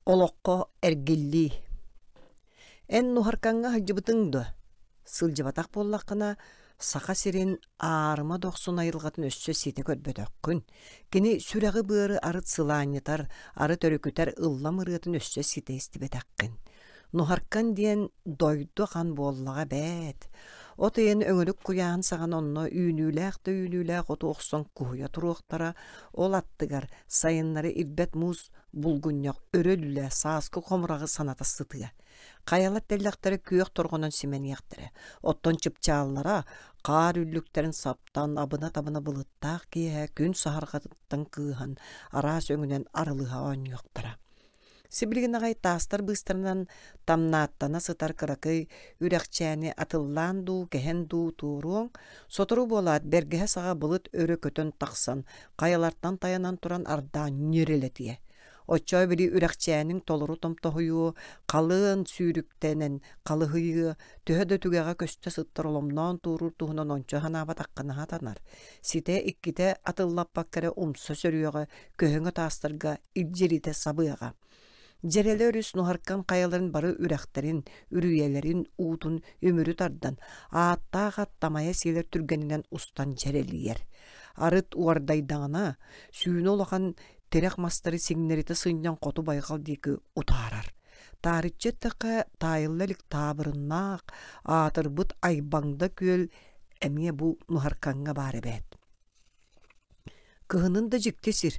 Олоххо эргиллии Эн Нуһаркаҥҥа сылдьыбытыҥ дуо? Сылдьыбатах буоллаххына, Саха сирин аарыма дохсун айылҕатын өссө ситэ көрбөтөххүн, кини сүрэҕи-быары арыт сылаанньытар, арыт өрүкүтэр ыллам ырыатын өссө ситэ истибэтэххин. Нуһаркан диэн дойду ахан буоллаҕа эбээт. От ыйын өҥүрүк куйааһын саҕана онно үүнүүлээх да үүнүүлээх оту охсон куһуйа туруохтара, ол аттыгар сайыннары ирбэт муус булгунньах өрө үллэ сааскы хомураҕы саната сытыа. Хайалар тэллэхтэрэ күөх торҕонон симэниэхтэрэ, оттон чыпчааллара хаар үллүктэрин саптан абына-табына былыттаах киэһэ күн саһарҕатыттан кыыһан араас өҥүнэн арылыһа оонньуохтара. Сибилигин аҕай таастар быыстарынан тамнааттана сытар кыракый үрэхчээни атыллаан дуу, кэһэн дуу туоруоҥ, сотору буолаат бэргэһэ саҕа былыт өрө көтөн тахсан, хайалартан тайанан туран ардаан ньирилэтиэ. Оччоо били үрэхчээниҥ толору томтоһуйуо, халыан сүүрүктэнэн халыһыйыа, төһө да түгэҕэ көстө сыттар оломноон туоруур туһунан ончу санаабатаххына сатанар. Ситэ иккитэ атыллаппакка эрэ умса сөрүөҕэ, көһөҥө таастарга илдьиритэ сабыаҕа. Дьэрэлэ өрүс Нуһаркан хайаларын бары үрэхтэрин, үрүйэлэрин уутун үмүрү тардан, ааттаах ат тамайа сиэлэр түргэнинэн устан дьэрэлийэр. Арыт уордайдаҕына, сүүнэ улахан тирэх мастары сиҥнэритэ сынньан хоту байҕал диэки утаарар. Таарыччы эттэххэ, таайылла илик таабырыннаах, аатырбыт Айбаҥда күөл эмиэ бу Нуһаркаҥҥа баар эбээт. Кыһынын да дьикти сир.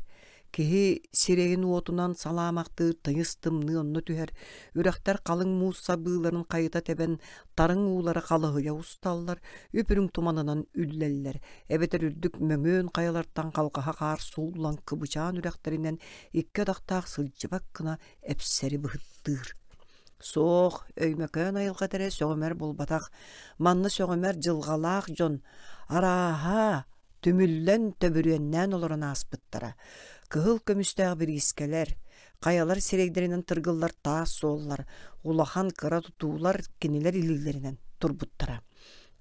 Киһи сирэйин уотунан салаамахтыыр тыйыс тымныы онно түһэр, үрэхтэр халыҥ муус сабыыларын хайыта тэбэн, тарыҥ уулара халыһыйа усталлар, үп-үрүҥ туманынан үллэллэр, эбэтэр үрдүк мөҥүөн хайалартан халҕаһа хаар сууллан кыбычаан үрэхтэринэн икки атахтаах сылдьыбат гына эпсэри быһыттыыр. Суох, Өймөкөөн айылҕата эрэ сөҕүмэр буолбатах, манна сөҕүмэр дьылҕалаах дьон, арааһа, түмүллэн, төбүрүөннээн олорон ааспыттара. Кыһыл көмүстээх бириискэлэр, хайалар сирэйдэринэн тыргыллар таас суоллар, улахан кыра тутуулар кинилэр илиилэринэн турбуттара.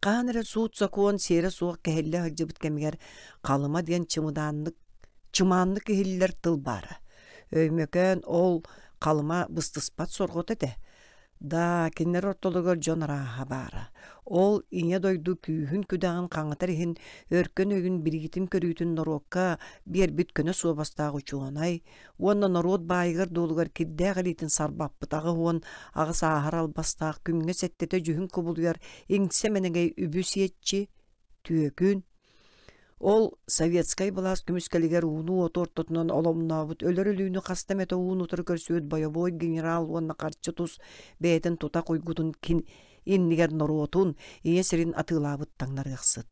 Хаһан эрэ суут-сокуон сиэрэ суох кэһиллэ сылдьыбыт кэмигэр Халыма диэн чымыдааннык чымааннык иһиллэр тыл баара. Өймөкөөн ол Халыма быстыспат сорҕото этэ. Да, кинилэр ортолоругар дьон арааһа баара. Ол Ийэ дойду күүһүн-күдэҕин хаҥатар иһин өркөн өйүн билиитин-көрүүтүн норуокка биэрбит көнө суобастаах учуонай уонна норуот баайыгар-дуолугар кирдээх илиитин сарбаппыт 88 ааһар албастаах күҥҥэ сэттэтэ дьүһүн кубулуйар иҥсэ мэнэгэй үбү сиэччи, түөкүн, Ол советскай былаас көмүскэлигэр ууну-уоту ортотунан оломнообут өлөр өлүүнү хаста эмэтэ уун-утары көрсүбүт бойобуой генерал уонна харчы тус бэйэтин тута уйгутун кин иннигэр норуотун, ийэ сирин атыылаабыт таҥнарыахсыт.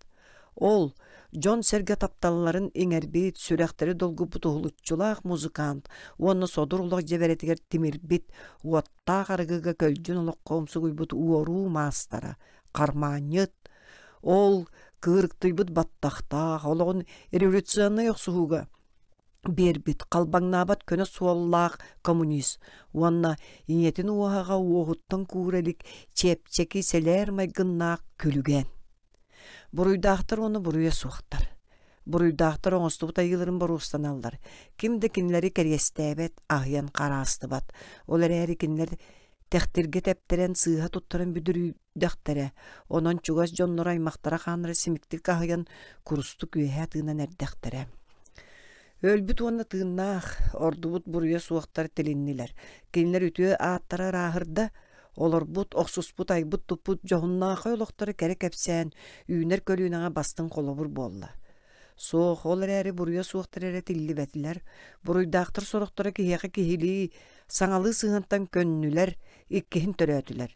Ол дьон-сэргэ тапталларын иҥэрбит, сүрэхтэри долгуппут уһулуччулаах музыкант уонна содур олох дьэбэрэтигэр тимирбит, уоттаах арыгыга көлдьүн олоххо умсугуйбут уоруу маастара, хармаанньыт, ол кыырыктыйбыт баттахтаах, олоҕун революционнай охсуһууга биэрбит халбаҥнаабат көнө суоллаах коммунист уонна ийэтин уоһаҕа уоһуттан куура илик чэпчэки сэлээр майгыннаах күлүгээн. Буруйдаахтар уонна буруйа суохтар. Буруйдаахтар оҥостубут айыыларын боруостаналлар. Ким да кинилэри кэриэстээбэт, аһыйан хараастыбат. Ол эрээри кинилэр тэхтиргэ тэптэрэн сыыһа туттаран бүдүрүйдэхтэрэ, онон чугас дьонноро аймахтара хааннара симиктик аһыйан курустук үөһэ тыынан эрдэхтэрэ. Өлбүт уонна тыыннаах, ордубут буруйа суохтар тилиннилэр. Кинилэр үтүө ааттара ырааһырда, олорбут, охсуспут, айбыт-туппут дьоһуннаахай олохторо кэрэ кэпсээн, үүнэр көлүөнэҕэ бастыҥ холобур буолла. Суох, ол эрээри буруйа суохтар эрэ тиллибэтилэр, буруйдаахтар сорохторо киһиэхэ киһилии, саҥалыы сыһыантан көннүлэр, иккиһин төрөөтүлэр.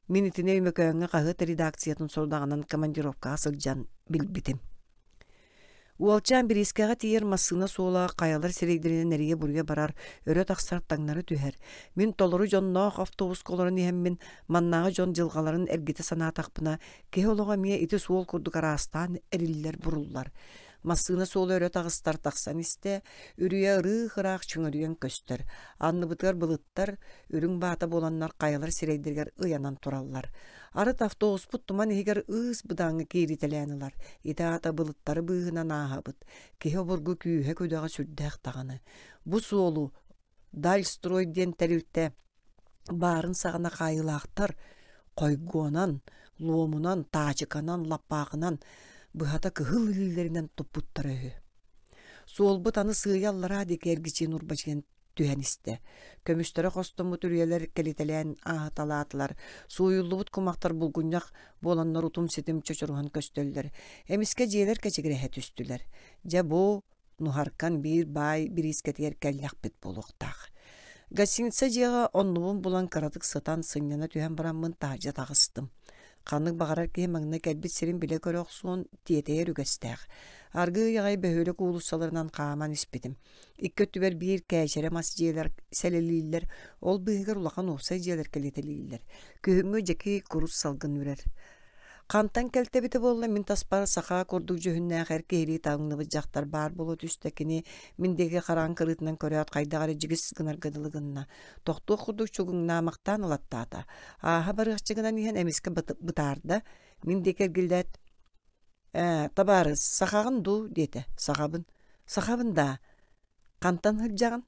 Мин итини Өймөкөөҥҥө хаһыат редакциятын сорудаҕынан командировкаҕа сылдьан билбитим. Уолчаан бириискэҕэ тиийэр массыына суола хайалар сирэйдэринэн эрийэ-буруйа барар, өрө тахсар, таҥнары түһэр. Мин толору дьонноох автобуска олорон иһэммин, маннааҕы дьон дьылҕаларын эргитэ санаатахпына, Киһи олоҕо эмиэ ити суол курдук араастаан эриллэр-буруллар. Массыына суола өрө таҕыстар тахсан истэ, үрүйэ ырыых-ыраах чөҥөрүйэн көстөр. Анныбытыгар былыттар, үрүҥ баата буоланнар хайалар сирэйдэригэр ыйанан тураллар. Арыт автобуспут туман иһигэр ыыс быдааҥҥа кииритэлээн ылар. Ити аата былыттары быыһынан ааһабыт. Киһи обургу күүһэ-күдэҕэ сүрдээх даҕаны. Бу суолу. Дальстрой диэн тэрилтэ баарын саҕана хаайыылаахтар хойгуонан, луомунан, таачыканан, лаппаахынан, быһата кыһыл илиилэринэн туппуттара үһү. Суолбут аны сыыйа аллараа диэки эргичийэн урбачыйан түһэн истэ. Көмүстэрэ хостоммут үрүйэлэр кэлитэлээн ааһыталаатылар, сууйуллубут кумахтар булгунньах буоланнар утум-ситим чочуруһан көстөллөр. Эмискэ дьиэлэр кэчигирэһэ түстүлэр. Дьэ бу Нуһаркан биир баай бириискэтигэр кэллэхпит буолуохтаах. Гостиница дьиэҕэ оннубун булан кыратык сытан сынньана түһэн бараммын таһырдьа таҕыстым. Ханнык баҕарар киһи маҥнай кэлбит сирин билэ-көрө охсуон тиэтэйэр үгэстээх. Аргыый аҕай бөһүөлэк уулуссаларынан хааман испитим. Икки өттүбэр биир кээчэрэ мас дьиэлэр сэлэлииллэр, ол быыһыгар улахан уопсай дьиэлэр кэлитэлииллэр. Күһүҥҥү дьэки курус салгын үрэр. Хантан кэлтэбитэ буолла мин таспар саха курдук дьүһүннээх эр киһилии таҥныбыт дьахтар баар буола түстэ кини мин диэки хараҥ кырыытынан көрөөт хайдах эрэ дьигис гынарга дылы гынна. Тохтуох курдук чугуҥнаамахтаан ылаттаата. Ааһа барыахча гынан иһэн эмискэ бытаарда. Мин диэки эргиллээт «Ээ, табаарыс, сахаҕын дуу?» диэтэ. «Сахабын». «Сахабын даа? Хантан сылдьаҕын?»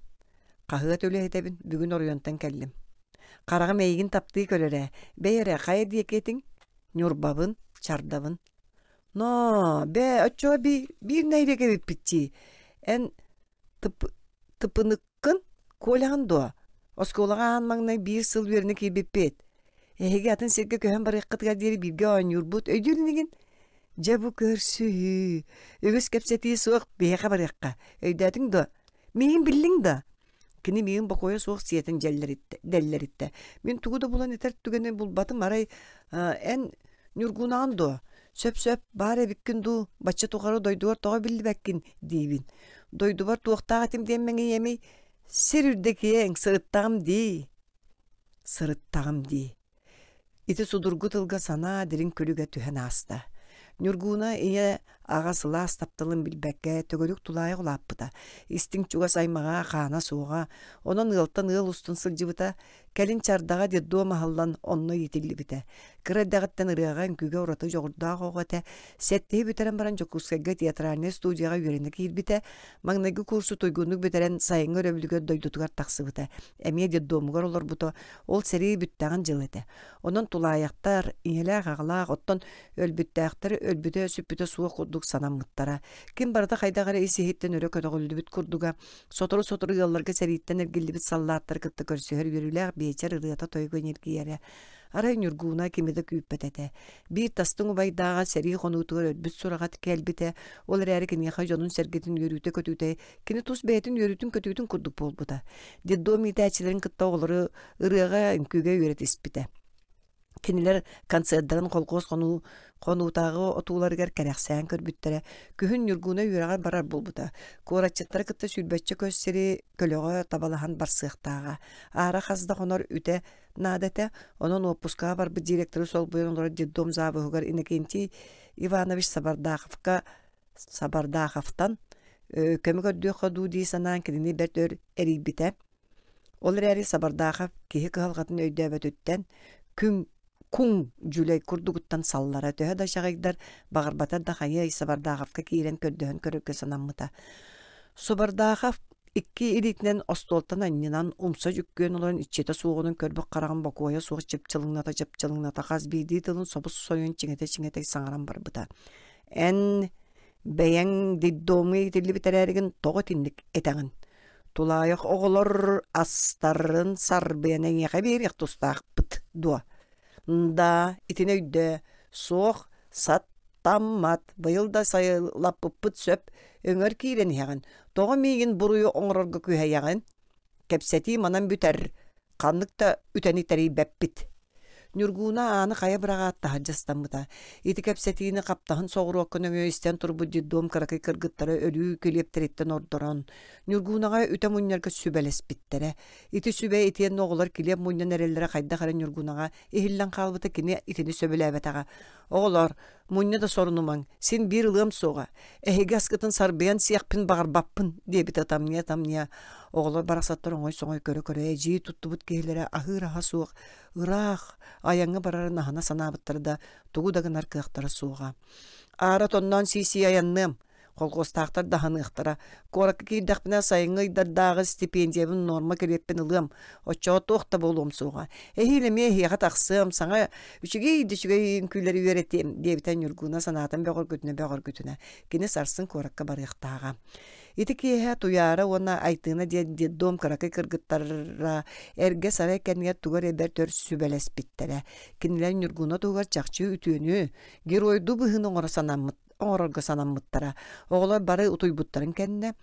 «Хаһыат үлэһитэбин, бүгүн оройуонтан кэллим». «Хараҕым эйигин таптыы көрөр ээ. Бэй эрэ, хайа диэки этиҥ?» «Ньурбабын, Чардабын». «Ноо, бээ, оччоҕо биир нэһилиэк эбиппит дии. Эн тыпыныккын Коляҕын дуо? Оскуолаҕа аан маҥнай биир сыл үөрэнэ киирбиппит. Эһиги атын сиргэ көһөн барыаххытыгар диэри бииргэ оонньуурбут, өйдүүр инигин? Дьэ бу көрсүһүү. Үгүс кэпсэтии суох, биһиэхэ барыахха. Өйдөөтүҥ дуо? Миигин биллиҥ дуо? Кини миигин бокуойа суох сиэтин дэллэриттэ. Мин тугу да булан этэр түгэни булбатым, арай эн Ньургунаҕын дуо? Сөп-сөп, баар эбиккин дуу, бачча тухары дойдугар тоҕо биллибэккин диибин. Дойдубар туохтаах этим диэн мэҥийэмий? Сир үрдэ киэҥ, сырыттаҕым дии. Сырыттаҕым дии. Ити судургу тылга санаа дириҥ күлүгэ түһэн ааста. Ньургууна ийэ аҕа сылаас тапталын билбэккэ төгүрүк тулаайах улааппыта. Истиҥ чугас аймаҕа хаана суоҕа, онон ыалтан ыал устун сылдьыбыта. Кэлин чардаҕа детдом аһыллан онно иитиллибитэ. Кыра эрдэҕиттэн ырыаҕа, үҥкүүгэ ураты дьоҕурдаах оҕо этэ. Сэттиһи бүтэрэн баран Дьокуускайга театральнай студияҕа үөрэнэ киирбитэ. Маҥнайгы курсу туйгуннук бүтэрэн сайыҥҥы өрөбүлүгэр дойдутугар тахсыбыта. Эмиэ детдомугар олорбута. Ол сэрии бүттэҕин дьыл этэ. Онон тулаайахтар, ийэлээх-аҕалаах, оттон өлбүттээхтэр өлбүтэ-сүппүтэ суох курдук санаммыттара. Ким барыта хайдах эрэ ис-иһиттэн өрө көтөҕүллүбүт курдуга. Сотору-сотору ыалларга сэрииттэн эргиллибит саллааттары кытта көрсүһэр үөрүүлээх биэчэр ырыата-тойуга ньиргийэрэ. Арай Ньургууна кими да күүппэт этэ. Биир тастыҥ убайдааҕа сэрии хонуутугар өлбүт сураҕа кэлбитэ, ол эрээри киниэхэ дьонун-сэргэтин үөрүүтэ-көтүүтэ кини тус бэйэтин үөрүүтүн-көтүүтүн курдук буолбута. Детдом иитээччилэрин кытта оҕолору ырыаҕа, үҥкүүгэ үөрэтиспитэ. Кинилэр концердарын колхоз хонуу хонуутааҕы отууларыгар кэрэхсээн көрбүттэрэ. Күһүн Ньургууна үөрэҕэр барар буолбута. Куоратчыттары кытта сүүрбэччэ көс сири көлөҕө табалаһан барсыахтааҕа. Аара хас да хонор үтэ наада этэ. Онон уоппускаҕа барбыт директоры солбуйан олорор детдом завуһугар Иннокентий Иванович Сабардааховка Сабардааховтан көмө көрдүөххэ дуу дии санаан кинини бэрт өр эрийбитэ. Ол эрээри Сабардаахап киһи кыһалҕатын өйдөөбөтүттэн күн куҥ дьүлэй курдугуттан саллара төһө да чаҕыйдар, баҕарбатар да хайыай Сабардааховка киирэн көрдөһөн көрөргө санаммыта. Сабардаахов икки илиитинэн остуолтан анньынан умса дьүккүөн олорон иччитэ суоҕунан көрбөх хараҕын бокуойа суох чыпчылыҥната-чыпчылыҥната хас биирдии тылын собус-сойон чиҥэтэ-чиҥэтэ саҥаран барбыта. «Эн бэйэҥ детдомҥа иитиллибит эрээригин тоҕо итинник этэҕин? Тулаайах оҕолор астарын сарбыйан эйиэхэ биэриэх тустаахпыт дуо? Да, итини өйдөө, суох, саттаммат, быйыл да сайылаппыппыт сөп, өҥөр киирэн иһэҕин, тоҕо миигин буруйу оҥорорго күһэйэҕин? Кэпсэтии манан бүтэр, ханнык да үтэни тэрийбэппит. Ньургууна ааны хайа быраҕаат таһырдьа ыстаммыта. Ити кэпсэтиини хаптаһын соҕуруокка нөҥүө истэн турбут детдом кыракый кыргыттара өлүү килиэптэриттэн ордорон, Ньургуунаҕа үтэ мунньарга сүбэлэспиттэрэ. Ити сүбэ итиэннэ оҕолор килиэп мунньан эрэллэрэ хайдах эрэ Ньургуунаҕа иһиллэн хаалбыта кини итини сөбүлээбэтэҕэ. Оҕолоор, мунньа да сорунумаҥ, син биир ылыам суоҕа. Эһиги аскытын сарбыйан сиэхпин баҕарбаппын, диэбитэ тамныйа-тамныйа. Оҕолор барахсаттар оҥой-соҥой көрө-көрө эдьиий туттубут киһилэрэ аһыыр аһа суох, ыраах, айаҥҥа барарын аһына санаабыттара да, тугу да гынар кыахтара суоҕа. Аара тонноон сии-сии айанныам. Колхуостаахтар да аһыныахтара. Куоракка киирдэхпинэ сайыҥҥы ыйдардааҕы стипендиябын нуорма килиэппин ылыам. Оччоҕо туох да буолуом суоҕа. Эһиил эмиэ эһиэхэ тахсыам, саҥа үчүгэй да үчүгэй үҥкүүлэри үөрэтиэм, диэбитэ Ньургуна санаатын бөҕөргүтүнэ-бөҕөргүтүнэ. Кини сарсын куоракка барыахтааҕа. Ити киэһэ Туйаара уонна Айтыына диэн детдом кыракый кыргыттара эргэ сарай кэннигэр тугу эрэ бэрт өр сүбэлэспиттэрэ. Кинилэр Ньургуна туһугар чахчы үтүөнү, геройдуу быһыыны оҥоро санаммыт, оҥорорго санаммыттара. Оҕолор бары утуйбуттарын кэннэ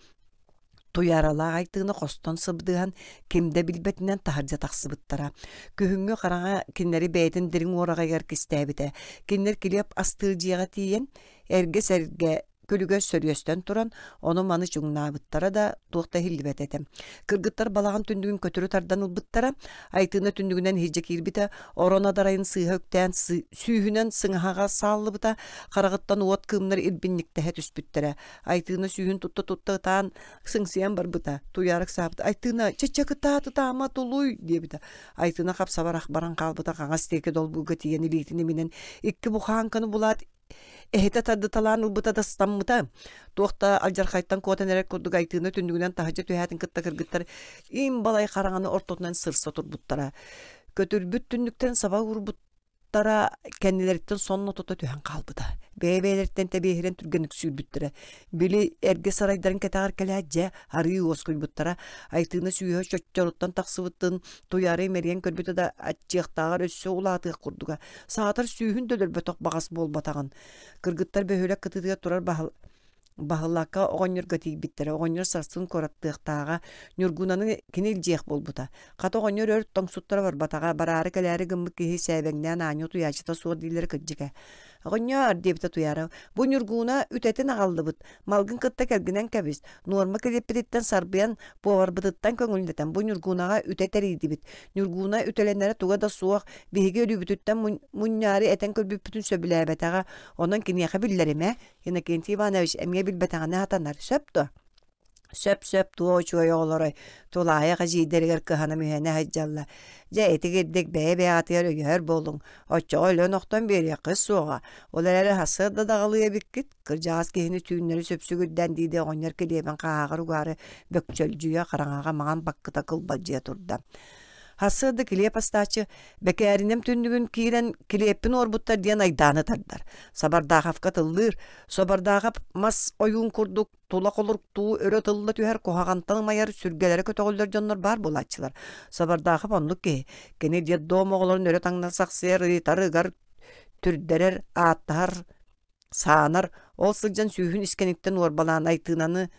Туйааралаах Айтыына хостон сыбдыһан, ким да билбэтинэн таһырдьа тахсыбыттара. Күһүҥҥү хараҥа кинилэри бэйэтин дириҥ уораҕайыгар кистээбитэ. Кинилэр килиэп астыыр дьиэҕэ тиийэн, эргэ-сэргэ күлүгэр сөрүөстэн туран, ону-маны чуҥнаабыттара да, туох да иһиллибэт этэ. Кыргыттар балаҕан түннүгүн көтүрү тардан ылбыттара, Айтыына түннүгүнэн иһирдьэ киирбитэ, орон адарайын сыыһа үктээн сүүһүнэн сыҥаһаҕа сааллыбыта, хараҕыттан уот кыымнар ирбинньиктэһэ түспүттэрэ. Айтыына сүүһүн тутта-тутта ытаан, сыҥсыйан барбыта. Туйаара ыксаабыта, «Айтыына, чэ-чэ кытаат, ытаама, тулуй!» диэбитэ. Айтыына хап-сабар ах баран хаалбыта, хаҥас диэки долбуурга тиийэн илиитин иминэн икки бухааҥканы булаат, Эһэтэ тардыталаан ылбыта да ыстаммыта. Туох да алдьархайтан куотан эрэр курдук Айтыына түннүгүнэн таһырдьа түһээтин кытта кыргыттар им балай хараҥаны ортотунан сырса турбуттара. Көтүрбүт түннүктэрин саба уурбуттара кэннилэриттэн сонно тута түһэн хаалбыта. Бэйэ-бэйэлэриттэн тэбиэһирэн түргэнник сүүрбүттэрэ. Били эргэ сарайдарын кэтэҕэр кэлээт дьэ арыы уоскуйбуттара. Айтыына сүүһэ чоччоруттан тахсыбытын Туйаара имэрийэн көрбүтэ да аччыахтааҕар өссө улаатыах курдуга. Саатар сүүһүн да өлөрбөтөх баҕас буолбатаҕын. Кыргыттар бөһүөлэк кытыытыгар турар баһыл Баһылака оҕонньорго тиийбиттэрэ. Оҕонньор сарсын куораттыахтааҕа. Ньургунаны кини илдьиэх буолбута. Хата оҕонньор өр тоҥсуттара барбатаҕа. Бараары-кэлээри гыммыт киһи сээбэҥнээн аанньа утуйааччыта суох дииллэрэ кырдьык ээ. Оҕонньоор, диэбитэ Туйаара, бу Ньургуна үтэтин аҕаллыбыт. Малгын кытта кэлгинэн кэбис. Нуорма килиэппититтэн сарбыйан, поварбытыттан көҥүллэтэн бу Ньургунаҕа үтэ тэрийдибит. Ньургуна үтэлэнэрэ туга да суох, биһиги өлүүбүтүттэн мунньаары этэн көрбүппүтүн сөбүлээбэтэҕэ. Онон киниэхэ биллэримэ, Иннокентий Иванович эмиэ билбэтэҕинэ сатанар. Сөп дуо? Сөп-сөп туох үчүгэй оҕолорой, тулаайах эдьиийдэригэр кыһана-мүһэнэ сылдьаллар. Дьэ, итигирдик бэйэ-бэйэҕитигэр өйөһөр буолуҥ, оччоҕо өлөн-охтон биэриэххит суоҕа. Ол эрээри сарсыарда даҕалыы эбиккит, кырдьаҕас киһини түүннэри сүпсүгүрдээн дии-дии оҕонньор килиэбин хааһаҕар угаары бөкчөлдьүйэ хараҥаҕа маҥан баккыта кылбалдьыйа турда. Сарсыарда килиэп астааччы бэкээринэм түннүгүн киирэн килиэппин уорбуттар диэн айдааны тардар. Сабардааховка тыллыыр. Сабардаахап мас ойуун курдук тула холоруктуу өрө тылла түһэр куһаҕантан ымайар сүргэлэрэ көтөҕүллэр дьоннор баар буолааччылар. Сабардаахап оннук киһи. Кини детдом оҕолорун өрө таҥнар сахсыйар, ыйытар, ыгар, түрдэрэр, ааттаһар, саанар. Ол сылдьан сүүһүн искэниттэн уорбалаан Айтыынаны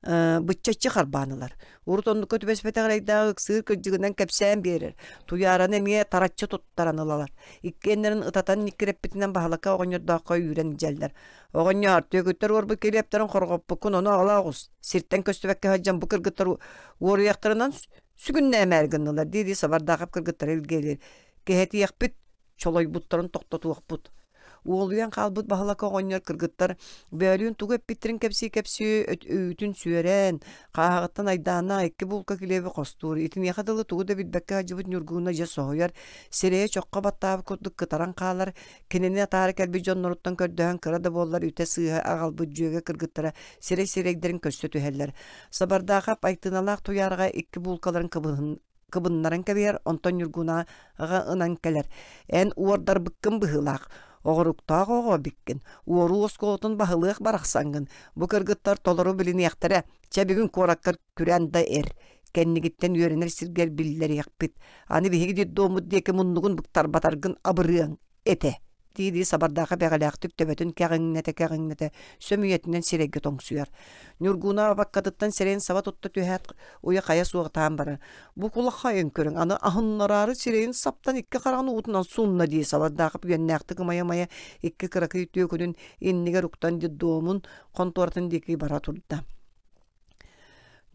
быччаччы харбаан ылар. Урут оннукка түбэспэтэх эрэйдээх ыксыыр кырдьыгынан кэпсээн биэрэр. Туйаараны эмиэ тараччы туттаран ылалар. Иккиэннэрин ытатан ньиккирэппитинэн баһылака оҕонньордооххо үүрэн илдьэллэр. Оҕонньоор, түөкүттэр уорбут килиэптэрин хорҕоппуккун ону аҕала оҕус. Сиртэн көстүбэккэ сылдьан бу кыргыттар уоруйахтарынан сүгүннээмээр гыннылар дии-дии Сабардаахап кыргыттары илгиэлиир. Кэһэтиэхпит, чолойбуттарын тохтотуохпут. Уолуйан хаалбыт баһылака оҕонньор кыргыттар бөөлүүн тугу эппиттэрин кэпсии-кэпсии үүтүн сүөрэн, хааһаҕыттан айдааннаах икки булка килиэби хостуур. Итиниэхэ дылы тугу да билбэккэ сылдьыбыт Ньургууна дьэ соһуйар, сирэйэ чоххо баттаабыт курдук кытаран хаалар, Кинини атаара кэлбит дьонноруттан көрдөһөн кыра да буоллар үтэ сыыһа аҕалбыт дьүөгэ кыргыттара сирэй-сирэйдэрин көрсө түһэллэр. Сабардаахап Айтыналаах Туйаараҕа икки буулкаларын кыбыннаран кэбиһэр, онтон Ньургунаҕа ынан кэлэр. «Эн уордарбыккын быһыылаах, оҕоруктаах оҕо эбиккин, уоруу оскуолатын баһылыах барахсаҥҥын, бу кыргыттар толору билиниэхтэрэ, чэ бүгүн куораккар күрээн да эр, кэннигиттэн үөрэнэр сиргэр биллэриэхпит, аны биһиги детдоммут диэки муннугун быктарбатаргын абырыаҥ этэ» дии-дии Сабардаахы бэҕэлээхтик төбөтүн кэҕиҥнэтэ-кэҕиҥнэтэ сөмүйэтинэн сирэйгэ тоҥсуйар. Ньургуна абаккатыттан сирэйин саба тутта түһээт, уйа-хайа суохтаан барар. «Бу кулахайын көрүҥ, аны аһыннараары сирэйин саптан икки хараҕын уутунан суунна» дии Сабардаахап үөннээхтик ымайа-ымайа икки кыракый түөкүнүн иннигэр уктан детдомун хонтуоратын диэки бара турда.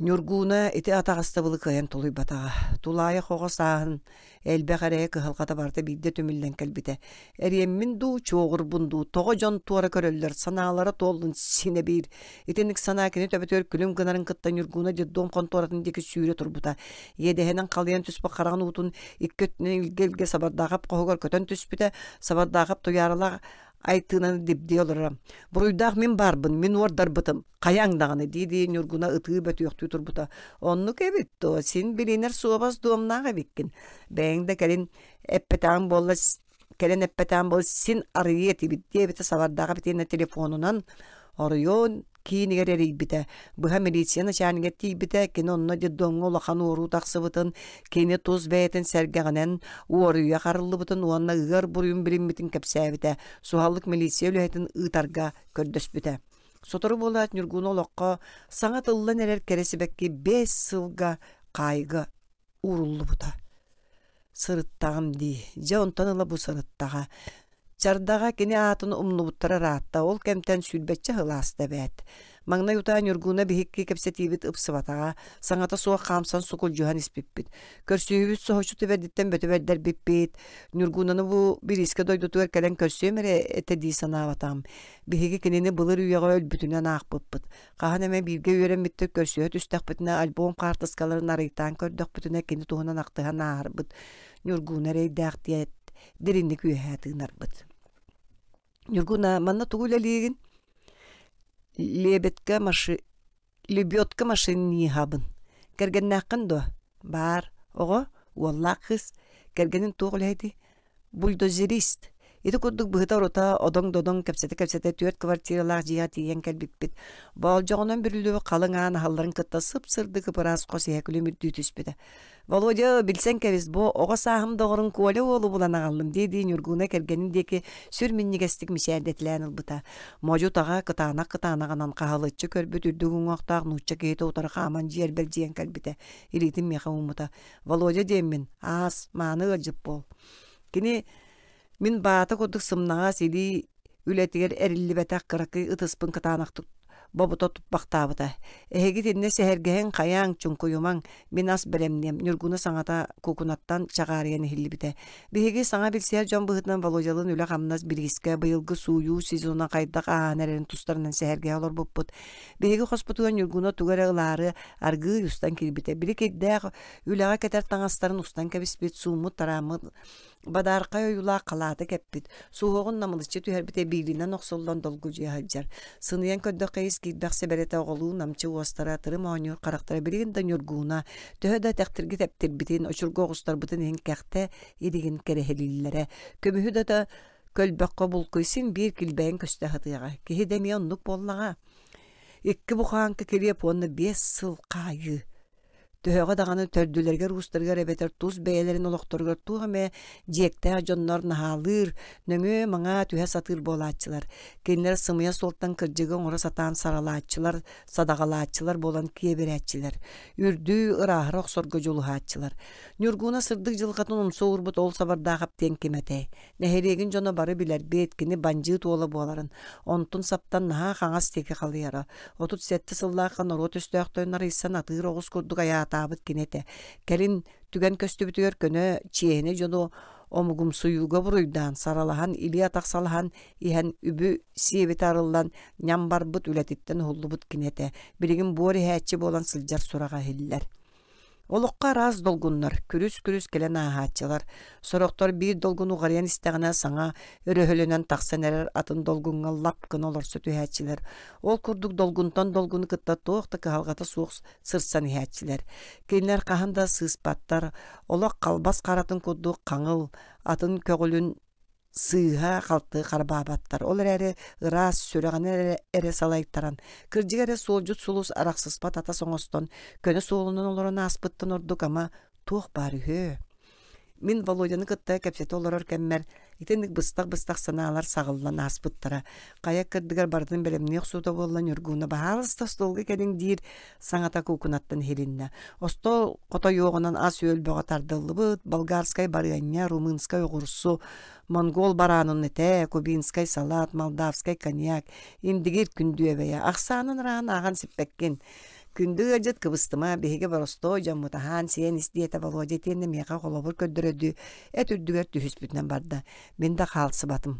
Ньургууна ити атаҕастабылы кыайан тулуйбатаҕа. Тулаайах оҕо сааһын элбэх эрэйэ кыһалҕата барыта биирдэ түмүллэн кэлбитэ. Эриэммин дуу, чуоҕурбун дуу, тоҕо дьон туора көрөллөр, санаалара туоллун синэ биир. Итинник санаа кини төбөтүгэр күлүм гынарын кытта Ньургууна детдом хонтуоратын диэки сүүрэ турбута. Иэдэһинэн халыйан түспүт хараҕын уутун икки өттүнэн илгэ-илгэ Сабардаахап хоһугар көтөн түспүтэ. Сабардаахап Туйааралаах Айтыынаны дибдии олороро. Буруйдаах мин баарбын, мин уордарбытым, хайаҥ даҕаны дии-дии Ньургуна ытыы бөтүөхтүү турбута. Оннук эбит дуо, син билинэр суобас дуомнаах эбиккин. Бэйэҥ да кэлин эппэтэҕиҥ буолла кэлэн эппэтэҕим буолла син арыйыа этибит диэбитэ сабардаах итиэннэ телефонунан оройуон киинигэр эрийбитэ. Быһа милиция начальнигар тиийбитэ, кини онно детдомҥа улахан уоруу тахсыбытын, кини тус бэйэтин сэргэҕинэн уоруйах арыллыбытын уонна ыар буруйун билиммитин кэпсээбитэ, суһаллык милиция үлэһитин ыытарга көрдөспүтэ. Сотору буолаат Ньургуна олоххо саҥа тыллан эрэр кэрэ сибэкки 5 сылга хаайга ууруллубута. Сырыттаҕым дии, дьэ онтон ыла бу сырыттаҕа. Чардаҕа кини аатын умнубуттара ыраатта, ол кэмтэн сүүрбэччэ сыл ааста эбээт. Маҥнай утаа Ньургуна биһикки кэпсэтиибит ыпсыбатаҕа, саҥата суох хаамсан сукулдьуһан испиппит. Көрсүһүүбүт соһуччу түбэрдиттэн бөтө бэрдэрбиппит. Ньургунаны бу бириискэ дойдутугар кэлэн көрсүөм эрэ этэ дии санаабатаҕым. Биһиги кинини былыр үйэҕэ өлбүтүнэн аахпыппыт. Хаһан эмэ бииргэ үөрэммиттэр көрсүһэ түстэхпитинэ альбом хаартыскаларын арыйтаан көрдөхпүтүнэ кини туһунан ахтыһан ааһарбыт. Ньургуна эрэйдээх диэт дириҥник үөһээ тыынарбыт. Ньургуна, манна тугу үлэлиигин? Лебедка маши... Лебедка машиниһабын. Кэргэннээххин дуо? Баар. Оҕо? Уоллаах кыыс. Кэргэнин туох үлэһитий? Бульдозерист. Ити курдук быһыта-орута, одоҥ-додоҥ кэпсэтэ-кэпсэтэ түөрт квартиралаах дьиэҕэ тиийэн кэлбиппит. Боолдьоҕунан бүрүллүбүт халыҥ аан аһалларын кытта сып-сырдык ып-ыраас хос иһэ күлүмүрдүү түспүтэ. «Володя, билсэн кэбис, бу оҕо сааһым доҕорун Коля уолу булан аҕаллым» дии-дии Ньургуна кэргэнин диэки сүр минньигэстик мичээрдэтилээн ылбыта. Модьу-таҕа кытаанах-кытаанаҕынан хаһылыччы көрбүт үрдүк уҥуохтаах нуучча киһитэ утары хааман дьиэрбэлдьийэн кэлбитэ. Илиитин миэхэ ууммута. Володя диэммин, аас, мааны ыалдьыт буол. Кини мин баата курдук сымнаҕас илии үлэтигэр эриллибэтэх кыракый ытыспын кытаанахтык бобута туппахтаабыта. Эһиги итиннэ сэһэргэһиҥ, хайааҥ, чуҥкуйумаҥ, мин ас бэлэмниэм, Ньургуна саҥата куукунаттан чаҕаарыйан иһиллибитэ. Биһиги саҥа билсиһэр дьон быһыытынан Володялыын үлэ-хамнас бириискэ быйылгы сууйуу сезона хайдах ааһан эрэрин тустарынан сэһэргэһэ олорбуппут. Биһиги хоспутугар Ньургуна тугу эрэ ылаары аргыый устан киирбитэ. Били кирдээх үлэҕэ кэтэр таҥастарын устан кэбиспит, сууммут-тарааммыт бадаархай ойуулаах халааты кэппит, суһуоҕун намылыччы түһэрбитэ биилинэн охсуллан долгудьуйа сылдьар. Сыныйан көрдөххө ис киирбэх сэбэрэтэ оҕолуу намчы уостара, тырым оонньуур харахтара билигин да ньургууна, төһө да тэхтирги тэптирбитин, очурга оҕустарбытын иһин кэхтэ илигин кэрэһилииллэрэ. Көмүһү да көлбөххө булкуй син биир килбэйэн көстө сатыаҕа. Киһи да эмиэ оннук буоллаҕа. Икки бухааҥка килиэп уонна 5 сыл хаайыы. Төһөҕө даҕаны төрдүлэригэр-уустарыгар эбэтэр тус бэйэлэрин олохторугар туох эмэ дьиэктээх дьоннор наһаалыыр, нөҥүө-маҥаа түһэ сатыыр буолааччылар. Кинилэр сымыйа суолтан кырдьыгы оҥоро сатаан саралааччылар, садаҕалааччылар буолан киэбирээччилэр. Үрдүү, ырааһыра охсорго дьулуһааччылар. Ньургууна сырдык дьылҕатын умса уурбут ол сабардаахап диэн ким этэй? Нэһилиэгин дьоно бары билэрбит, кини бандьыыт уола буоларын. Онтун саптан наһаа хаҥас диэки халыйара. 37 сыллаахха норуот өстөөхтөрүн арыйсан атыыр оҕус курдук айаатаабыт кини этэ. Кэлин түгэн көстүбүтүгэр көнө, чиэһинэй дьону омугумсуйууга буруйдаан, саралаһан, илии-атах салаһан иһэн үбү сиэбитэ арыллан, ньам барбыт үлэтиттэн уһуллубут кини этэ. Билигин буор иһээччи буолан сылдьар сураҕа иһиллэр. Олоххо араас долгуннар, күрүс-күрүс кэлэн ааһааччылар. Сорохтор биир долгун уҕарыйан истэҕинэ саҥа өрөһөлөнөн тахсан эрэр атын долгуҥҥа лап гына олорсо түһээччилэр. Ол курдук долгунтан долгуну кытта туох да кыһалҕата суох сырсан иһээччилэр. Кинилэр хаһан да сыыспаттар, олох халбас харатын курдук хаҥыл, атын көҕүлүн сыыһа-халты харбаабаттар. Ол эрээри ыраас сүрэҕинэн эрэ, эрэ салайтаран, кырдьыга эрэ суолдьут сулус арахсыспат атас оҥостон, көнө суолунан олорон ааспыттан ордук ама туох баар үһү? Мин Володяны кытта кэпсэтэ олорор кэммэр итинник быстах-быстах санаалар саҕыллан ааспыттара. Хайа кырдыгар барытын бэлэмнии охсуута буолла Ньургууна баһаалыста остуолга кэлиҥ диир саҥата куукунаттан иһилиннэ. Остуол хотойуоҕунан ас-үөл бөҕө тардыллыбыт, болгарскай барыанньа, румынскай оҕурсу, монгол бараанын этэ, кубинскай салат, молдавскай коньяк, индигир күндүөбэйэ. Ахсаанын ыраан ааҕан сиппэккин. Күндү ыалдьыт кыбыстыма, биһиги боростуой дьоммут аһаан сиэн ис диэтэ Володя итиэннэ миэхэ холобур көрдөрөрдүү эт үрдүгэр түһүспүтүнэн барда. Мин да хаалсыбатым.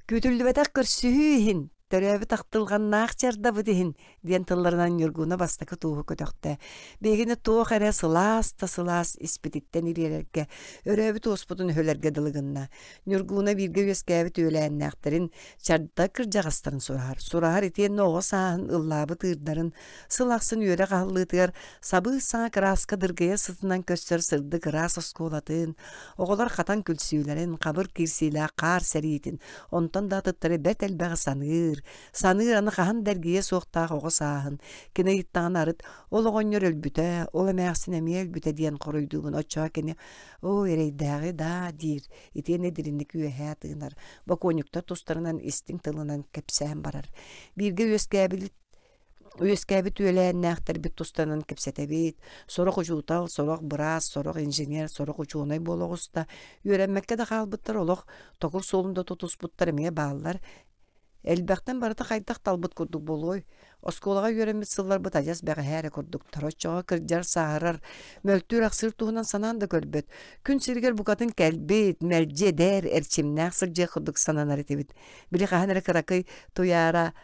Күүтүллүбэтэх көрсүһүү иһин! Төрөөбүт ахтылҕаннаах чардабыт иһин диэн тылларынан Ньургуна бастакы тууһу көтөхтө. Биһигини туох эрэ сылаас да сылаас испититтэн ириэрэргэ, өрөөбүт уоспутун өһөлөргө дылы гынна. Ньургуна бииргэ үөскээбит үөлээннээхтэрин, чарда кырдьаҕастарын сураһар. Сураһар итиэннэ оҕо сааһын ыллаабыт ыырдарын, сыл ахсын үөрэх аһыллыытыгар сабыы-саҥа кырааска дыргыйа сытынан көстөр сырдык ыраас оскуолатын, Оҕолор хатан күлсүүлэрин, хабыр киирсиилээх хаар сэриитин, онтон да атыттары бэрт элбэҕи саныыр. Саныыр аны хаһан да эргийиэ суохтаах оҕо сааһын. Кини ыйыттаҕына арыт ол оҕонньор өлбүтэ, ол эмээхсин эмиэ өлбүтэ диэн хоруйдуубун. Оччоҕо кини оо эрэйдээҕи даа диир, итиэннэ дириҥник үөһээ тыынар, бокуонньуктар тустарынан истиҥ тылынан кэпсээн барар. Бииргэ үөскээбит Үөскээбит үөлээннээхтэрбит тустанан кэпсэтэбит. Сорох учуутал, сорох быраас, сорох инженер, сорох учуонай буола оҕуста. Үөрэммэккэ да хаалбыттар олох токур суолун да тутуспуттар эмиэ бааллар. Элбэхтэн барыта хайдах талбыт курдук буолуой? Оскуолаҕа үөрэммит сылларбыт адьас бэҕэһээ эрэ курдуктар. Оччоҕо кырдьар, сааһырар, мөлтүүр-ахсыыр туһунан санаан да көрбөт. Күн сиригэр букатын кэлбит, мэлдьи эдэр, эрчимнээх сылдьыах курдук сананар этибит. Били хаһан эрэ кыракый Туйаара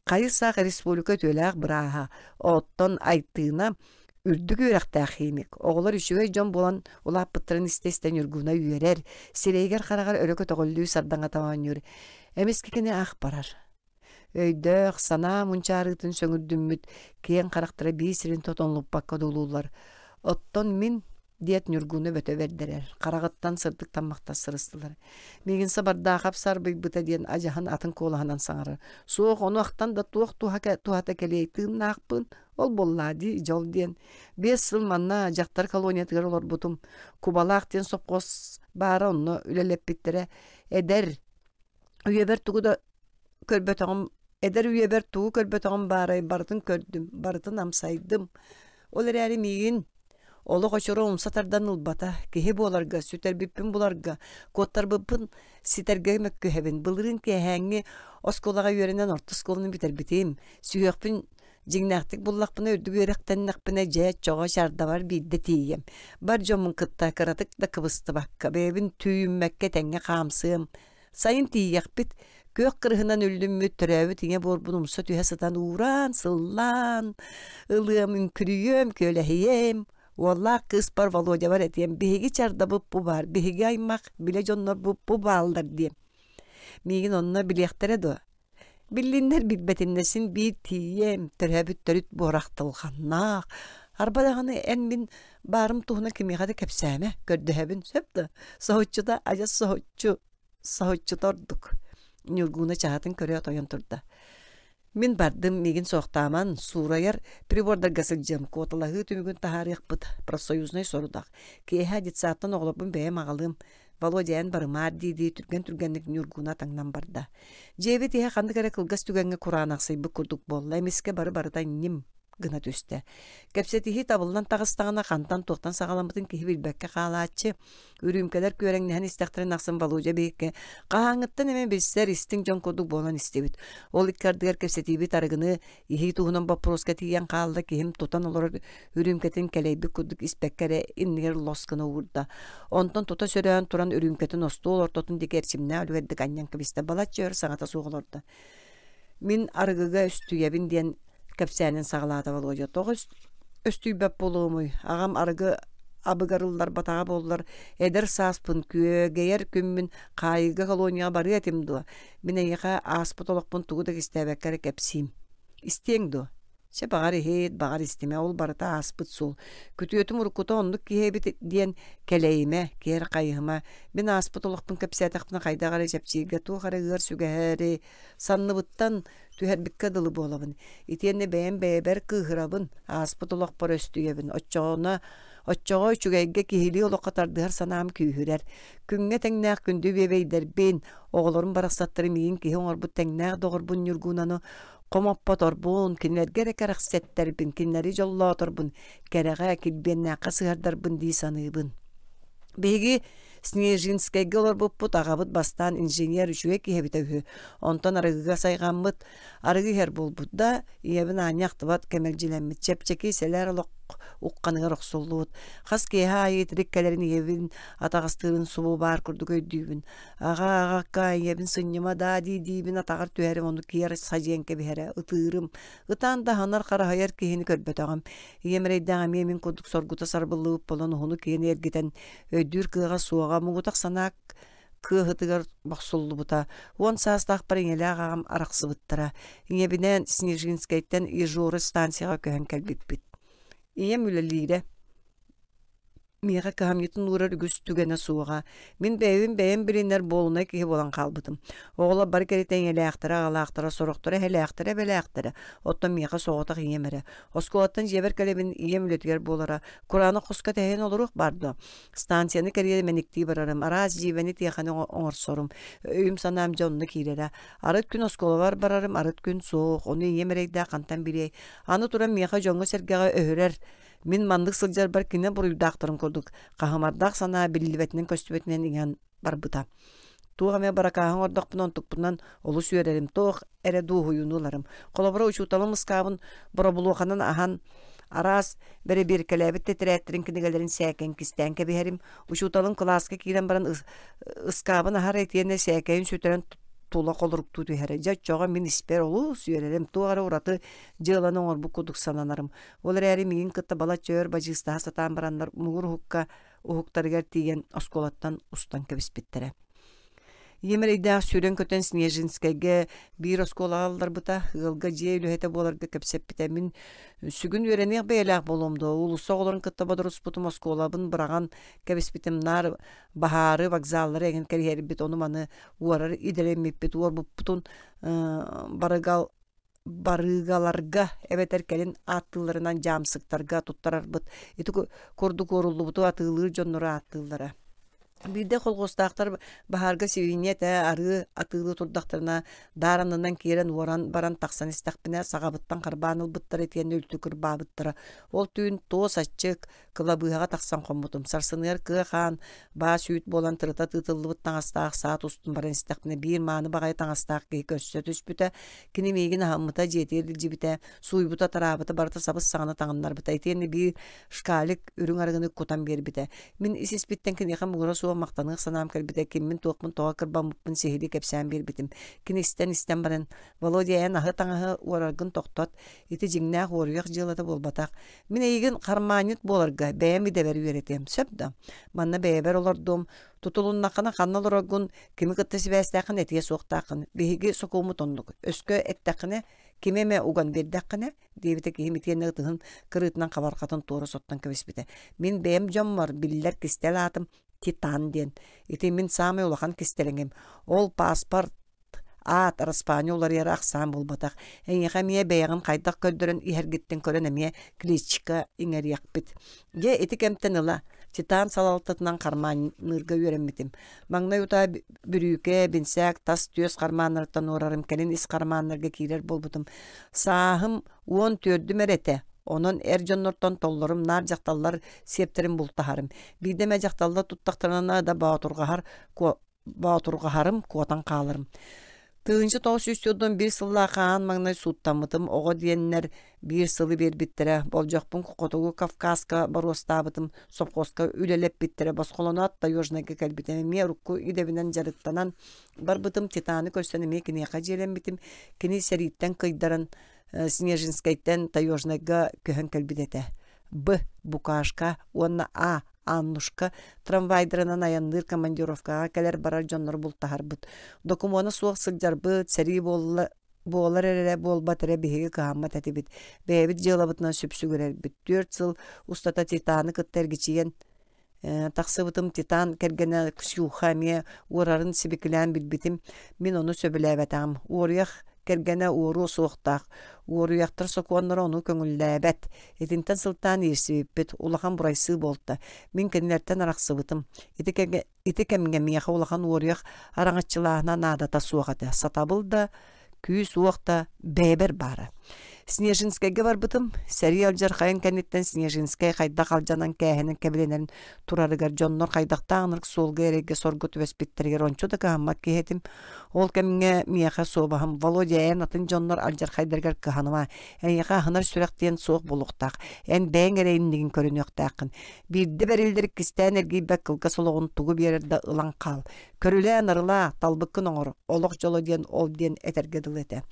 Хайысах республика үтүөлээх бырааһа, оттон Айтыына үрдүк үөрэхтээх химик. Оҕолор үчүгэй дьон буолан улааппыттарын истэ-истэ Ньургуна үөрэр, сирэйигэр-хараҕар өрө көтөҕүллүү сардаҥата оонньуур. Эмискэ кини ах барар. Өйдөөх, санаа мунчаарыытын сөҥүрдүммүт киэҥ харахтара биир сирин тотонлуппакка одуулууллар. Оттон мин диэт Ньургуну бөтө бэрдэрэр, хараҕыттан сырдык таммахтар сырыстылар. Миигин сабардаахап сарбыйбыта диэн адьаһын атын куолаһынан саҥарар. Суох, ону ахтан да туох туһата кэлиэй тыыннаахпын, ол буоллаа дии, дьол диэн. 5 сыл манна дьахтар колониятыгар олорбутум. Кубалаах диэн сопхуос баара онно үлэлэппиттэрэ. Эдэр, үйэбэр тугу да көрбөтөҕүм эдэр үйэбэр тугу көрбөтөҕүм баарай барытын көрдүм, барытын амсайдым. Ол эрээри миигин олох очура умса тардан ылбата, киһи буоларга, сүтэрбиппин буларга, куоттарбыппын ситэргэ мөккүһэбин. Былырыын киэһээҥҥи оскуолаҕа үөрэнэн орто оскуоланы бүтэрбитим. Сүһүөхпүн дьиҥнээхтик буллахпына үрдүк үөрэхтэннэхпинэ дьэ чоҕо чардабар биирдэ тиийиэм. Бар дьоммун кытта кыратык да кыбыстыбакка, бэйэбин түүйүммэккэ тэҥҥэ хаамсыам, Сайын тиийиэхпит, күөх кырыһынан үллүммүт төрөөбүт ийэ буорбун умса түһэ сытан уураан, сыллаан, ылыам, үҥкүрүйүөм, күөлэһийиэм. Уоллаах кыыспар Володябар этиэм, биһиги чардабыт бу баар, биһиги аймах, билэ дьоннорбут бу бааллар диэм. Миигин онно билиэхтэрэ дуо? Биллиннэр билбэтиннэр син биир тиийиэм, төрөөбүт төрүт буорахтылҕаннаах. Арба даҕаны эн мин баарым туһунан кимиэхэ да кэпсээмэ, көрдөһөбүн, сөп да? Соһуччута адьас соһуччу, соһуччута ордук. Ньургууна чаһытын көрө тойон турда. Мин бардым, миигин суохтааман, суурайар прибордарга сылдьыам, куоталаһыы түмүгүн таһаарыахпыт, профсоюзнай сорудах. Киэһэ детсадтан оҕолорбун бэйэм аҕалыам, Володя эн барымаар дии-дии түргэн-түргэнник Ньургуна таҥнан барда. Дьиэбит иһэ ханнык эрэ кылгас түгэҥҥэ кураанахсыйбыт курдук буолла, эмискэ бары-барыта ньим гына түстэ. Кэпсэтиһии табыллан таҕыстаҕына хантан-туохтан саҕаламмытын киһи билбэккэ хаалааччы. Үрүүмкэлэр күөрэҥнэһэн истэхтэрин ахсын Володя биһикки хаһааҥҥыттан эмэ билсэр истиҥ дьон курдук буолан истибит. Ол икки ардыгар кэпсэтиибит арыгыны Иһии туһунан боппуруоска тиийэн хаалла киһим тутан олорор үрүүмкэтин кэлэйбит курдук испэккэ эрэ иннигэр лос гына уурда. Онтон тута сөрөөн туран үрүүмкэтин остуол ортотун диэки эрчимнээх үлүгэрдик анньан кэбистэ. Балачча өр саҥата суох олордо. Мин арыгыга өстүйэбин диэн кэпсээнин саҕалаата Володя. Тоҕо өстүйбэт буолуомуй? Аҕам арыгы абыгар ылларбатаҕа буоллар, эдэр сааспын күөгэйэр күммүн хаайыыга колонияҕа барыа этим дуо? Мин эйиэхэ ааспыт олохпун тугу да кистээбэккэ эрэ кэпсиим. Истиэҥ дуо? Чэ, баҕар иһит, баҕар истимэ, ол барыта ааспыт суол. Күтүөтүм уруккута оннук киһи эбит диэн кэлэйимэ, киэр хайыһыма. Мин ааспыт олохпун кэпсээтэхпинэ хайдах эрэ чэпчииргэ туох эрэ ыар сүгэһэри санныбыттан түһэрбиккэ дылы буолабын. Итиэннэ бэйэм бэйэбэр кыыһырабын, ааспыт олохпор өстүйэбин. Оччоҕуна оччоҕо үчүгэйгэ киһилии олоххо тардыһар санаам күүһүрэр. Күҥҥэ тэҥнээх күндү биэбэйдэрбин, оҕолорум барахсаттары миигин киһи оҥорбут тэҥнээх доҕорбун Ньургунаны хомоппоторбун, кинилэргэ эрэ кэрэхсэттэрбин, кинилэри дьоллооторбун, кэрэҕэ, килбиэннээххэ сыһардарбын дии саныыбын. Биһиги Снежинскэйгэ олорбуппут, аҕабыт бастаан инженер үчүгэй киһи эбитэ үһү. Онтон арыгыга сайҕаммыт, арыгы иһэр буолбут да, ийэбин аанньа ахтыбат кэмэлдьилэммит, чэпчэки, сэлээр олох ухханыгар охсуллубут. Хас киэһэ аайы итирик кэлэрин ийэбин атаҕастыырын субу баар курдук өйдүүбүн. Аҕа, аҕакка, ийэбин сынньыма даа дии-диибин атаҕар түһэрим, ону киэр садьыйан кэбиһэрэ, ытыырым. Ытаан да аһынар хараһыйар киһини көрбөтөҕүм. Ийэм эрэйдээх эмиэ мин курдук соргута сарбыллыбыт буолан уһуну-киэни эргитэн өйдүүр кыаҕа суоҕа, муҥутах санаа кыаһытыгар бохсуллубута. Уон саастаахпар ийэлээх аҕам арахсыбыттара. Ийэбинээн Снежинскэйтэн Ежоры станцияҕа көһөн кэлбиппит. Ийэм үлэлиирэ. Миэхэ кыһамньытын уурар үгүс түгэнэ суоҕа. Мин бэйэбин бэйэм билинэр буолунай киһи буолан хаалбытым. Оҕолор бары кэриэтэ ийэлээхтэрэ, аҕалаахтара, сорохторо эһэлээхтэрэ, эбэлээхтэрэ. Оттон миэхэ соҕотох ийэм эрэ. Оскуолаттан дьиэбэр кэлэбин, ийэм үлэтигэр буолара. Кураанах хоско тэһийэн олоруох баар дуо? Станцияны кэрийэ мэниктии барарым, араас дьиибэни тиэхэни оҥорсорум. Өйүм-санаам дьэ онно киирэрэ. Арыт күн оскуолабар барарым, арыт күн суох. Ону ийэм эрэйдээх хантан билиэй. Аны туран миэхэ дьоҥҥо-сэргэҕэ өһүрэр Мин маннык сылдьарбар кини буруйдаахтарын курдук хаһымардаах санаа биллибэтинэн-көстүбэтинэн иҥэн барбыта. Туох эмэ баракааһы оҥордохпуна онтукпунан олус үөрэрим, туох эрэ дуоһуйууну ыларым. Холобура, учууталым ыскаабын боробулуоханан аһан араас бэрэбиэркэлээбит тэтэрээттэрин кинигэлэрин сээкэйин кистээн кэбиһэрим. Учууталым кылааска киирэн баран ыскаабын аһар итиэннэ сээкэйин сүтэрэн тула холоруктуу түһэрэ. Дьэ оччоҕо мин испэр олус үөрэрим, туох эрэ ураты дьыаланы оҥорбут курдук сананарым. Ол эрээри миигин кытта балачча өр бадьыыстаһа сатаан бараннар муҥур уһукка уһуктарыгар тиийэн оскуолаттан устан кэбиспиттэрэ. Ийэм эрэйдээх сүүрэн-көтөн Снежинскэйгэ биир оскуолаҕа ылларбыта, ыалга дьиэ үлэһитэ буоларга кэпсэппитэ. Мин сүгүн үөрэниэх бэйэлээх буолуом дуо, уулусса оҕолорун кытта бодоруспутум, оскуолабын быраҕан кэбиспитим, наар баһаары, вокзаллары эҥин кэриһэрбит, ону-маны уорар идэлэммиппит, уорбуппутун барыгал барыыгаларга эбэтэр кэлин ааттыылларынан дьаамсыктарга туттарарбыт. Ити курдук уоруллубуту атыылыыр дьоннору ааттыыллара. Биирдэ колхуостаахтар баһаарга сибиинньэ этэ арыы атыылыы турдахтарына даар аннынан киирэн уоран баран тахсан истэхпинэ саҕабыттан харбаан ылбыттара итиэннэ үлтү кырбаабыттара. Ол түүн туос аччык, Кылабыыһаҕа тахсан хоммутум. Сарсыныгар кыа хаан, баас үүт буолан тырыта тыытыллыбыт таҥастаах саат устун баран истэхпинэ биир мааны баҕайы таҥастаах киһи көрсө түспүтэ. Кини миигин аһаммыта, дьиэтигэр илдьибитэ, сууйбута-тараабыта, барыта сабыс-саҥаны таҥыннарбыта. Итиэннэ биир шкалик үрүҥ арыгыны кутан биэрбитэ. Мин ис-испиттэн киниэхэ муҥура суох махтаныах санаам кэлбитэ, киммин-туохпун тоҕо кырбаммыппын сиһилии кэпсээн биэрбитим. Кини истэн-истэн баран, «Володя, эн аһы-таҥаһы уораргын тохтот. Ити дьиҥнээх уоруйах дьыалата буолбатах. Мин эйигин хармаанньыт буоларга бэйэм идэбэр үөрэтиэм, сөп да? Манна бэйэбэр олордуом, тутулуннаххына ханна олороргун, кими кытта сибээстээххин этиэ суохтааххын. Биһиги сокуоммут оннук. Өскө эттэххинэ, кими эмэ уган биэрдэххинэ, диэбитэ киһим итиэннэ ытыһын кырыытынан хабарҕатын туора соттон кэбиспитэ. Мин бэйэм дьоммор биллэр кистэл аатым Титан диэн. Ити мин саамай улахан кистэлэҥим. Ол паспорт Аат, араспаанньа уларыйара ахсаан буолбатах. Эйиэхэ эмиэ бэйэҕин хайдах көрдөрөн иһэргиттэн көрөн эмиэ кличка иҥэриэхпит. Дьэ, ити кэмтэн ыла Титан салалтатынан хармаанныырга үөрэммитим. Маҥнай утаа бүрүүкэ, бинсээк, тас түөс хармааннарыттан уорарым, кэлин ис хармааннарга киирэр буолбутум. Сааһым уон түөрдүм эрэ этэ. Онон эр дьоннортон толлорум, наар дьахталлар сиэптэрин бултаһарым. Биирдэ эмэ дьахталлар туттахтарына да боотурҕаһар боотурҕаһарым, куотан хааларым. 1941 сыллаах аан маҥнай сууттаммытым, оҕо диэннэр биир сылы биэрбиттэрэ, болдьохпун Хотугу Кавказка боруостаабытым, сопхуоска үлэлэппиттэрэ, босхолоноот Таежнайга кэлбитим, эмиэ урукку идэбинэн дьарыктанан барбытым, Титаны көрсөн эмиэ киниэхэ дьиэлэммитим, кини сэрииттэн кыйдаран Снежинскэйтэн Таежнайга көһөн кэлбит этэ. Б. Букашка уонна А. Аннушка трамвайдарынан айанныыр командировкаҕа кэлэр-барар дьоннору бултаһарбыт. Докумуона суох сылдьарбыт, сэрии буолла буолар эрэ буолбат эрэ биһиги кыһаммат этибит. Бэйэбит дьыалабытынан сүпсүгүрэрбит. Түөрт сыл устата Титаны кытта эргичийэн тахсыбытым Титан кэргэнэ Ксюха эмиэ уорарын сибикилээн билбитим. Мин ону сөбүлээбэтэҕим. Уоруйах кэргэнэ уоруо суохтаах. Уоруйахтар сокуоннара ону көҥүллээбэт. Итинтэн сылтаан иирсибиппит, улахан бурайсыы буолта. Мин кинилэртэн арахсыбытым. Ити, ити кэмҥэ миэхэ улахан уоруйах араҥаччылааһына наадата суох этэ. Сатабыл да, күүс-уох да бэйэбэр баара. Снежинскэйгэ барбытым. Сэрии алдьархайын кэнниттэн Снежинскэй хайдах алдьанан кээһэнэн кэбилэнэн турарыгар дьоннор хайдахтаах ынырык суолга эрэйгэ сорго түбэспиттэригэр ончу да кыһаммат киһи этим. Ол кэмҥэ миэхэ суобаһым Володя эн атын дьоннор алдьархайдарыгар кыһаныма. Эйиэхэ аһынар сүрэх диэн суох буолуохтаах. Эн бэйэҥ эрэ иннигин көрүнүөхтээххин. Биирдэ бэриллэр иккистээн эргийбэт кылгас олоҕун тугу биэрэр да ылан хаал. Көрүлээн арылаа, талбыккын оҥор, олох дьоло диэн ол диэн этэргэ дылы этэ.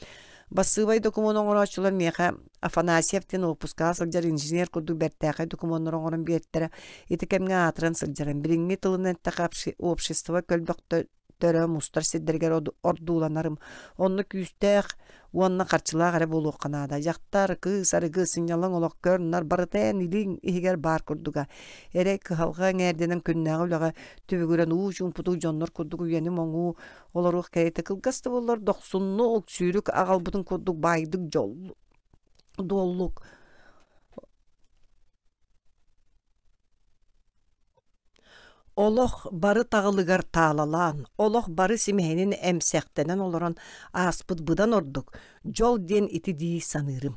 Бассыыбай докумуон оҥорооччулар миэхэ Афанасьев диэн уоппускаҕа сылдьар инженер курдук бэртээхэй докумуоннары оҥорон биэртэрэ. Ити кэмҥэ аатыран сылдьарым. Билиҥҥи тылынан эттэххэ, общество көлбөхтөрө мустар сирдэригэр ордууланарым. Онно күүстээх уонна харчылаах эрэ буолуохха наада. Дьахтар, кыыс, арыгы, сынньалаҥ олох көр-нар барыта эн илииҥ иһигэр баар курдуга. Эрэй кыһалҕа эҥээрдэнэн күннээҕи үлэҕэ түбүгүрэн уу чуумпутук дьоннор курдук үйэни моҥуу олоруох кэриэтэ кылгас да буоллар дохсуннук, сүүрүк аҕалбытын курдук баайдык дьоллук Олох бары таҕылыгар таалалаан, олох бары симэһинин эмсэхтэнэн олорон ааспыт быдан ордук, дьол диэн ити дии саныырым.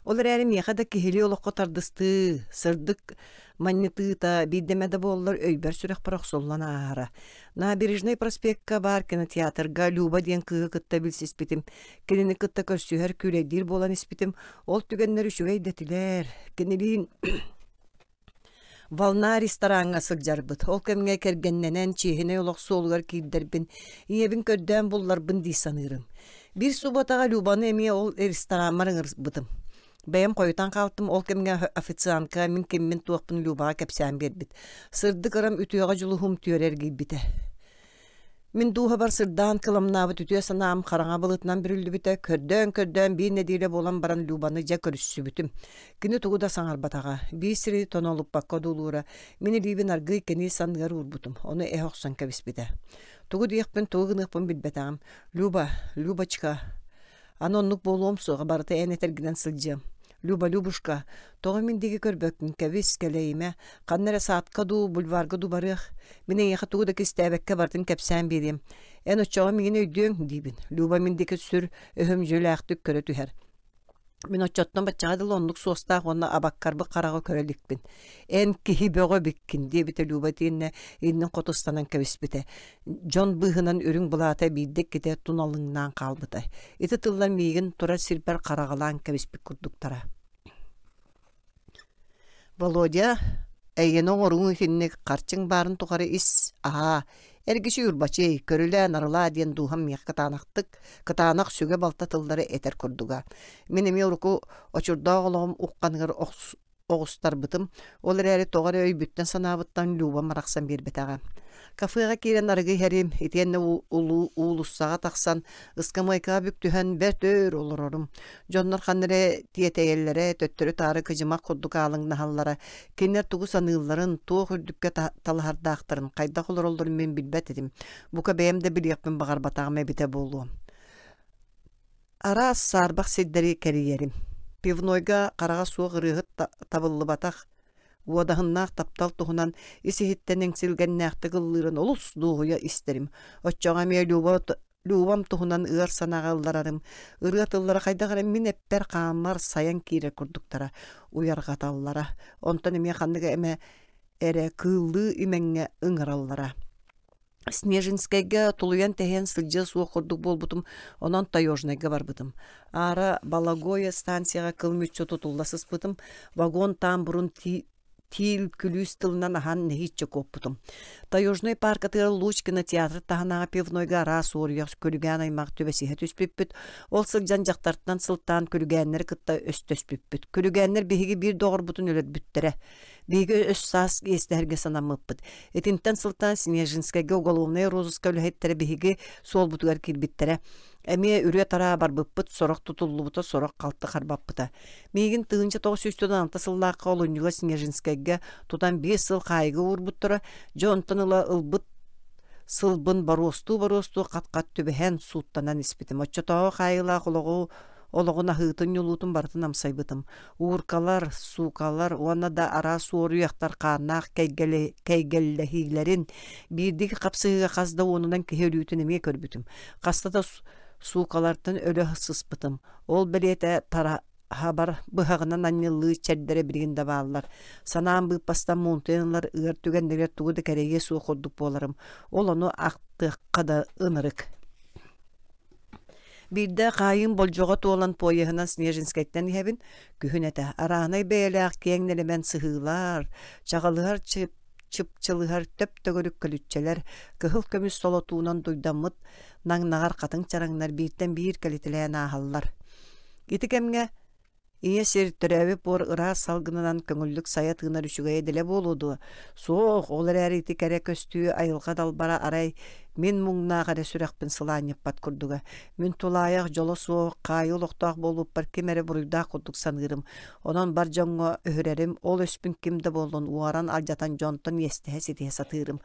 Ол эрээри миэхэ да киһилии олоххо тардыстыы, сырдык манньытыыта биирдэмэ да буоллар өйбөр-сүрэхпэр охсуллан ааһара. Набережнай проспекка баар кинотеатрга Люба диэн кыыһы кытта билсиспитим. Кинини кытта көрсүһэр, күүлэйдиир буолан испитим. Ол түгэннэр үчүгэй да этилэр. Кинилиин Волна рестораҥҥа сылдьарбыт. Ол кэмҥэ кэргэннэнэн, чиэһинэй олох суолугар киирдэрбин, ийэбин көрдөөн булларбын дии саныырым. Биир субуотаҕа Любаны эмиэ ол рестораммар ыҥырбытым. Бэйэм хойутаан хаалтым, ол кэмҥэ официантка мин киммин-туохпун Любаҕа кэпсээн биэрбит. Сырдык ырам үтүөҕэ дьулуһум түөрэ эргийбитэ. Мин дууһабар сырдаан кыламнаабыт үтүө санаам хараҥа былытынан бүрүллүбүтэ, көрдөөн-көрдөөн биир нэдиэлэ буолан баран Любаны дьэ көрүссүбүтүм. Кини тугу да саҥарбатаҕа, биир сири тонолуппакка одуулуура, мин илиибин аргыый кини санныгар уурбутум, ону эһэ охсон кэбиспитэ. Тугу диэхпин, тугу гыныахпын билбэтэҕим. Люба, Любочка, Аны оннук буолуом суоҕа, барыта эн этэргинэн сылдьыам. Люба, Любушка, тоҕо мин диэки көрбөккүн, кэбис, кэлэйимэ, ханна эрэ саадка дуу, бульварга дуу барыах. Мин эйиэхэ тугу да кистээбэккэ барытын кэпсээн биэриэм. Эн оччоҕо миигин өйдүөҥ, диибин. Люба мин диэки сүр өһөмдьүлээхтик көрө түһэр. Мин оччоттон баччаҕа дылы оннук суостаах уонна абаккарбыт хараҕы көрө иликпин. Эн киһи бөҕө эбиккин, диэбитэ Люба итиэннэ иннин хоту ыстанан кэбиспитэ. Дьон быыһынан үрүҥ былаата биирдэ-иккитэ туналыҥнаан хаалбыта. Ити тыллар миигин турар сирбэр хараҕалаан кэбиспит курдуктара. Володя, эйиэнэ оҥорууҥ итинник харчыҥ баарын тухары ис, аһаа, эргичий урбачый, көрүлээ, нарылаа диэн дууһам миэхэ кытаанахтык, кытаанах сүгэ-балта тыллары этэр курдуга. Мин эмиэ урукку очурдаах олоҕум ухханыгар оҕустарбытым, ол эрээри тоҕо эрэ өйбүттэн-санаабыттан Любам арахсан биэрбэтэҕэ. Кафеҕа киирэн арыгы иһэрим, итиэннэ улуу уулуссаҕа тахсан, ыскамыайкаҕа бүк түһэн бэрт өр олорорум. Дьоннор ханна эрэ тиэтэйэллэрэ, төттөрү-таары кыдьымах курдук аалыҥнаһаллара. Кинилэр тугу саныылларын, туох үрдүккэ талаһардаахтарын, хайдах олороллорун мин билбэт этим. Бука бэйэм да билиэхпин баҕарбатаҕым эбитэ буолуо. Араас саарбах сирдэри кэрийэрим. Пивнойга хараҕа суох ырыаһыт табыллыбатах, уодаһыннаах таптал туһунан ис-иһиттэн эҥсилгэннээхтик ыллыырын олус дуоһуйа истэрим. Оччоҕо эмиэ Люба Любам туһунан ыар санааҕа ылларарым. Ырыа тыллара хайдах эрэ мин эппэр-хааммар сайан киирэр курдуктара, уйарҕаталлара. Онтон эмиэ ханнык эмэ эрэ кыыллыы имэҥҥэ ыҥыраллара. Снежинскэйгэ тулуйан-тэһийэн сылдьыа суох курдук буолбутум, онон Таежнайга барбытым. Аара Балагоя станцияҕа кыл мүччү тутулла сыспытым, вагон тамбурун тиил күлүүс тылынан аһан нэһииччэ куоппутум. Таежнай паркатыгар Луч кинотеатр таһынааҕы пивнойга араас уоруйах күлүгээн аймах түбэсиһэ түспүппүт. Ол сылдьан дьахтартан сылтаан күлүгээннэри кытта өстөспүппүт. Күлүгээннэр биһиги биир доҕорбутун өлөрбүттэрэ. Биһиги өс-саас иэстэһэргэ санаммыппыт. Итинтэн сылтаан Снежинскэйгэ уголовнай розыска үлэһиттэрэ биһиги суолбутугар киирбиттэрэ. Эмиэ үрүө-тараа барбыппыт, сорох тутуллубута, сорох халты харбаппыта. Миигин 1996 сыллаахха олунньуга Снежинскэйгэ тутан биир сыл хаайыга уурбуттара. Дьэ онтон ыла ылбыт сылбын боруостуу-боруостуу хат-хат түбэһэн сууттанан испитим. Оччотооҕу хаайыылаах олоҕу олоҕун аһыытын-ньулуутун барытын амсайбытым. Ууркалар, суукалар уонна да араас уоруйахтар хааннаах кэйгэллэһиилэрин биирдии хапсыһыыга хас да уонунан киһи өлүүтүн эмиэ көрбүтүм. Хаста да суукалартан өлө сыспытым. Ол бэлиэтэ тара... Хабар быһаҕынан анньыллыы чэрдэрэ билигин да бааллар. Санаам быыппастан муунтуйан ылар ыар түгэннэригэр тугу да кэрэйиэ суох курдук буоларым. Ол ону ахтыахха да ынырык. Биирдэ хаайыым болдьоҕо туолан поеһынан Снежинскэйтэн иһэбин. Күһүн этэ. Араанай бэйэлээх киэҥ нэлэмэн сыһыылар, чаҕылыһар чыпчылыһар төп-төгүрүк көлүччэлэр, кыһыл көмүс солотуунан дуйдаммыт наҥнаҕар хатыҥ чараҥнар бииртэн биир кэлитэлээн ааһаллар. Ити кэмҥэ Ийэ сир төрөөбүт буор ыраас салгынынан көҥүллүк сайа тыынар үчүгэйэ дэлэ буолуо дуо? Суох, ол эрээри ити кэрэ көстүү айылҕа далбара арай мин муҥнаах эрэ сүрэхпин сылаанньыппат курдуга. Мин тулаайах, дьоло суох, хаайыы олохтоох буолбуппар ким эрэ буруйдаах курдук саныырым. Онон бар дьоҥҥо өһүрэрим, ол өспүн ким да буоллун уоран алдьатан дьонтон иэстэһэ-ситиһэ сатыырым.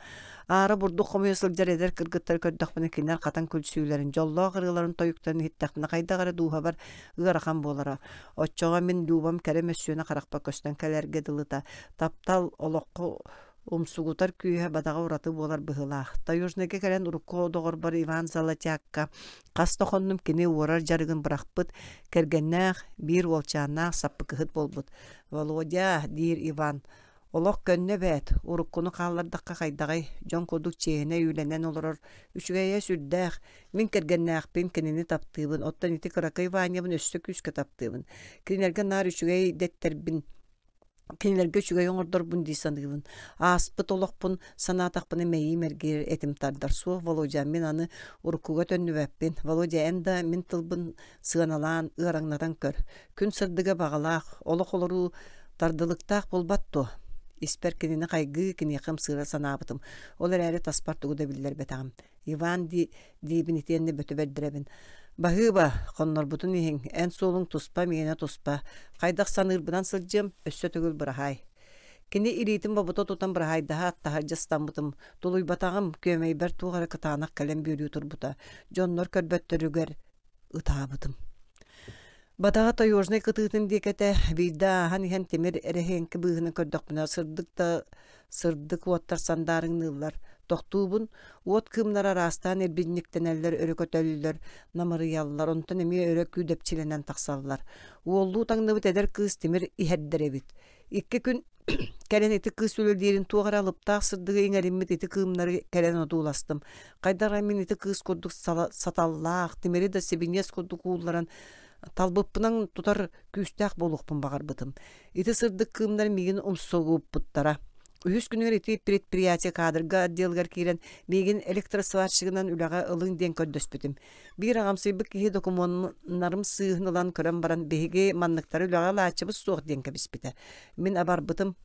Аара бурдук хомуйа сылдьар эдэр кыргыттары көрдөхпүнэ кинилэр хатан күлсүүлэрин, дьоллоох ырыаларын тойуктарын иһиттэхпинэ хайдах эрэ дууһабар ыарахан буолара. Оччоҕо мин Любам кэрэ мөссүөнэ харахпар көстөн кэлэргэ дылыта. Таптал олоххо умсугутар күүһэ бадаҕа ураты буолар быһыылаах. Таежныйга кэлэн урукку доҕорбор Иван Золотякка хас да хоннум кини уорар дьарыгын бырахпыт, кэргэннээх, биир уолчааннаах саппыкыһыт буолбут. «Володя», диир Иван, Олох көннө эбээт, уруккуну хааллардахха хайдаҕый, дьон курдук чиэһинэй үлэнэн олорор, үчүгэйэ сүрдээх. Мин кэргэннээхпин, кинини таптыыбын, оттон ити кыракый Ванябын өссө күүскэ таптыыбын. Кинилэргэ наар үчүгэй дэттэрбин, кинилэргэ үчүгэй оҥордорбун дии саныыбын. Ааспыт олохпун санаатахпына мэйиим эргийэр этим тардар. Суох, Володя, мин аны уруккуга төннүбэппин. Володя, эн да мин тылбын сыаналаан, ыараҥнатан көр. Күн сырдыга баҕалаах, олох олоруу тардылыктаах буолбат дуо? Испэр кинини хайгыы, киниэхэ ымсыыра санаабытым. Ол эрээри таспар тугу да биллэрбэтэҕим. Иван дии диибин итиэннэ бөтө бэрдэрэбин. Баһыыба, хоннорбутун иһиҥ, эн суолуҥ туспа, миэнэ туспа. Хайдах саныырбынан сылдьыам, өссө төгүл быраһаай. Кини илиитин бобута тутан быраһаайдаһаат, таһырдьа ыстаммытым. Тулуйбатаҕым, күөмэйбэр туох эрэ кытаанах кэлэн бүөлүү турбута. Дьоннор көрбөттөрүгэр ытаабытым. Бадаҕа Таежнай кытыытын диэки этэ, биирдэ ааһан иһэн тимир эрэһиэҥкэ быыһынан көрдөхпүнэ сырдык да сырдык уоттар сандаарыҥныыллар. Тохтуубун, уот кыымнара араастаан ирбинньиктэнэллэр, өрө көтөллөр, намырыйаллар, онтон эмиэ өрө күүдэпчилэнэн тахсаллар. Уоллуу таҥныбыт эдэр кыыс тимир иһэрдэр эбит. Икки күн кэлэн ити кыыс үлэлиирин туох эрэ алыптаах сырдыгы иҥэриммит ити кыымнары кэлэн одууластым. Хайдах эрэ мин ити кыыс курдук саталлаах, тимири да сибиниэс курдук уулларан талбыппынан тутар күүстээх буолуохпун баҕарбытым. Ити сырдык кыымнар миигин умсугуппуттара. Үһүс күнүгэр ити предприятие кадрга отделыгар киирэн миигин электросварщигынан үлэҕэ ылыҥ диэн көрдөспүтүм. Биир аҕамсыйбыт киһи докумуоннарым сыыһын ылан көрөн баран, биһиги манныктары үлэҕэ ылааччыбыт суох диэн кэбиспитэ. Мин абарбытым.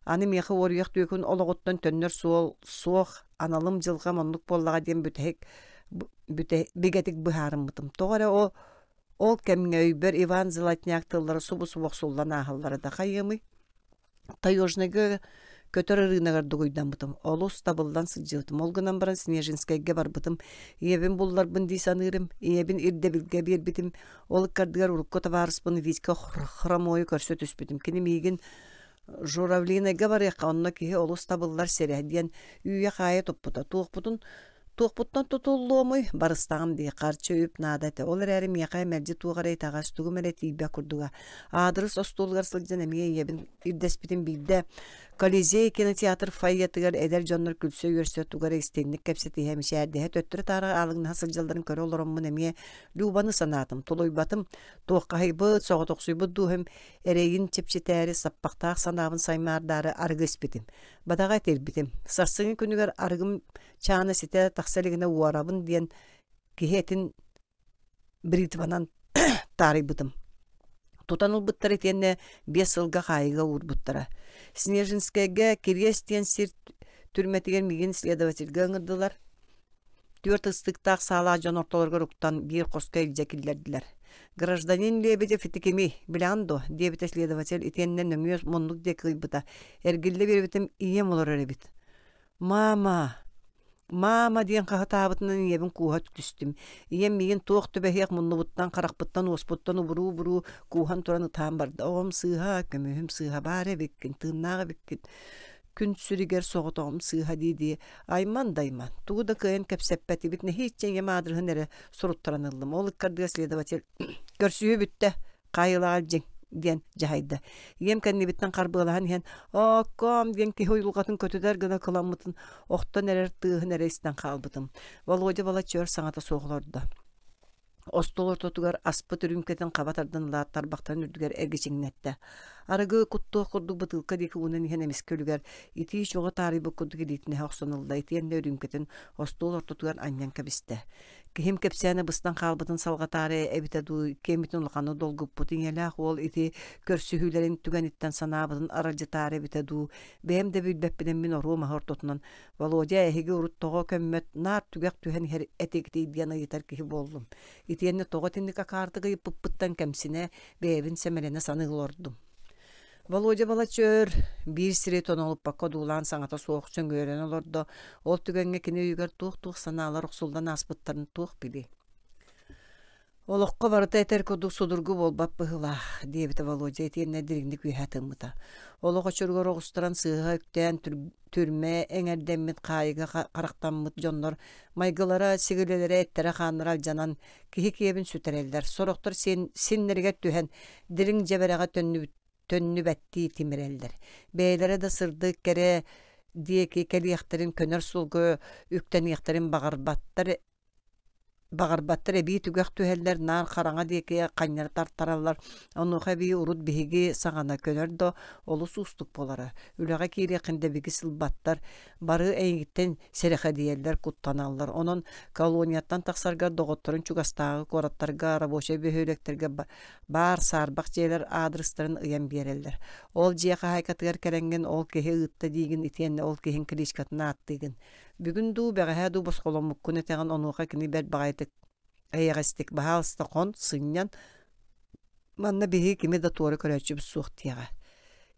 Аны миэхэ уоруйах түөкүн олоҕуттан төннөр суол суох, аналым дьылҕам оннук буоллаҕа диэн бүтэһик бигэтик быһаарыммытым. Тоҕо эрэ ол ол кэмҥэ өйбөр Иван Золотняк тыллара субу-субу охсуллан ааһаллара да хайыамый? Таежныйга көтөр ырыынагар дугуйдаммытым, олус табыллан сылдьыбытым. Ол гынан баран Снежинскэйгэ барбытым. Ийэбин булларбын дии саныырым. Ийэбин ирдэбилгэ биэрбитим. Ол ыккардыгар урукку табаарыспын Витька Хромойу көрсө түспүтүм. Кини миигин Журавлинайга барыахха, онно киһи олус табыллар сирэ диэн үүйэ-хаайа туппута. Туохпутун Туохпуттан тутуллуомуй, барыстаҕым дии, харчы үп наада этэ. Ол эрээри миэхэ мэлдьи туох эрэ итэҕэс, тугум эрэ тиийбэт курдуга. Аадырыс остуолугар сылдьан эмиэ ийэбин ирдэспитим биирдэ Колизей кинотеатр фойетыгар эдэр дьоннор күлсэ-үөрсэ тугу эрэ истиҥник кэпсэтиһэ, мичээрдэһэ төттөрү-таары аалыҥнаһа сылдьалларын көрө олороммун эмиэ Любаны санаатым, тулуйбатым, туоххаһыйбыт, соҕотохсуйбут дууһам эрэйин чэпчэтээри саппахтаах санаабын саймаардаары арыгы испитим. Бадаҕа этирбитим. Сарсыҥҥы күнүгэр арыгым чаана ситэ тахса илигинэ уорабын диэн киһи этин бритванан таарыйбытым. Тутан ылбыттар итиэннэ 5 сылга хаайыыга уурбуттара. Снежинскэйгэ Кириэс диэн сир түрмэтигэр миигин следовательга ыҥырдылар. Түөрт ыстыктаах саалаах дьон ортолоругар уктан биир хоско илдьэ киллэрдилэр. «Гражданин Лебедев ити кимий, билэҕин дуо?» диэбитэ следователь итиэннэ нөҥүө муннук диэки ыйбыта. Эргиллэ биэрбитим ийэм олорор эбит. «Маама! Маама!» диэн хаһытаабытынан ийэбин кууһа түстүм. Ийэм миигин туох түбэһиэх муннубуттан, харахпыттан, уоспуттан убуруу-убуруу кууһан туран ытаан барда. «Оҕом сыыһа, көмүһүм сыыһа баар эбиккин, тыыннаах эбиккин, күн сүрүгэр соҕотоҕум сыыһа» дии-дии айман да айман, тугу да кыайан кэпсэппэтибит, нэһииччэ ийэм аадырыһын эрэ суруттаран ыллым. Ол ыккардыгар следователь «Көрсүһүү бүттэ, хаайыылаах илдьиҥ» диэн дьаһайда. Ийэм кэннибиттэн харбыалаһан иһэн «Ооккоом» диэн киһи уйулҕатын көтүтэр гына кыламмытын охтон эрэр тыаһын эрэ истэн хаалбытым. Володя балачча өр саҥата суох олордо. Остуол ортотугар аспыт үрүүмкэтин хаба тардан ылаат тарбахтарын үрдүгэр эргичиҥнэттэ. Арыгы куттуох курдук бытыылка диэки уунан иһэн эмискэ үлүгэр итии чоҕу таарыйбыт курдук илиитин эһэ охсон ылла итиэннэ үрүүмкэтин остуол ортотугар анньан кэбистэ. Киһим кэпсээнэ быстан хаалбытын салҕатаары эбитэ дуу, киэммитин улаханнык долгуппут ийэлээх уол ити көрсүһүүлэрин түгэниттэн санаабытын аралдьытаары эбитэ дуу, бэйэм да билбэппинэн мин оруо маһы ортотунан Володя, эһиги урут тоҕо көммөт, наар түгэх түһэн иһэр этигитий диэн ыйытар киһи буоллум. Итиэннэ тоҕо итинник акаартык ыйыппыппыттан кэмсинэ, бэйэбин сэмэлэнэ саныы олордум. Володя балачча өр биир сири тонолуппакка одуулаан саҥата суох сөҥүөрэн олордо. Ол түгэҥҥэ кини өйүгэр туох-туох санаалар охсуллан ааспыттарын туох билиэй. Олоххо барыта этэр курдук судургу буолбат быһыылаах, диэбитэ Володя итиэннэ дириҥник үөһэ тыыммыта. Олох очуругар оҕустаран сыыһа үктээн түрмэ эҥэрдэммит хаайыга харахтаммыт дьоннор майгылара, сигилилэрэ, эттэрэ-хааннара алдьанан киһи киэбин сүтэрэллэр. Сорохтор син синнэригэр түһэн дириҥ дьэбэрэҕэ төннүбэттии тимирэллэр. Бэйэлэрэ да сырдык, кэрэ диэки кэлиэхтэрин, көнөр суолга үктэниэхтэрин баҕарбаттар Баҕарбаттар эбии түгэх түһэллэр, наар хараҥа диэки ханньары тартараллар. Онуоха эбии урут биһиги саҕана көнөр да олус уустук буолара. Үлэҕэ киириэххин дэбиги сылбаттар, бары эйигиттэн сэрэхэдийэллэр, куттаналлар. Онон колонияттан тахсаргар доҕотторун чугастааҕы куораттарга, рабочай бөһүөлэктэргэ баар саарбах дьиэлэр аадырыстарын ыйан биэрэллэр. Ол дьиэ хаһаайкатыгар кэлэҥҥин ол киһи ыытта диигин итиэннэ ол киһиҥ кличкатын ааттыыгын. Бүгүн дуу, бэҕэһээ дуу босхоломмуккун этэҕин, онуоха кини бэрт баҕайытык эйэҕэстик баһаалыста хон, сынньан, манна биһиги кими да туора көрөөччүбүт суох диэҕэ.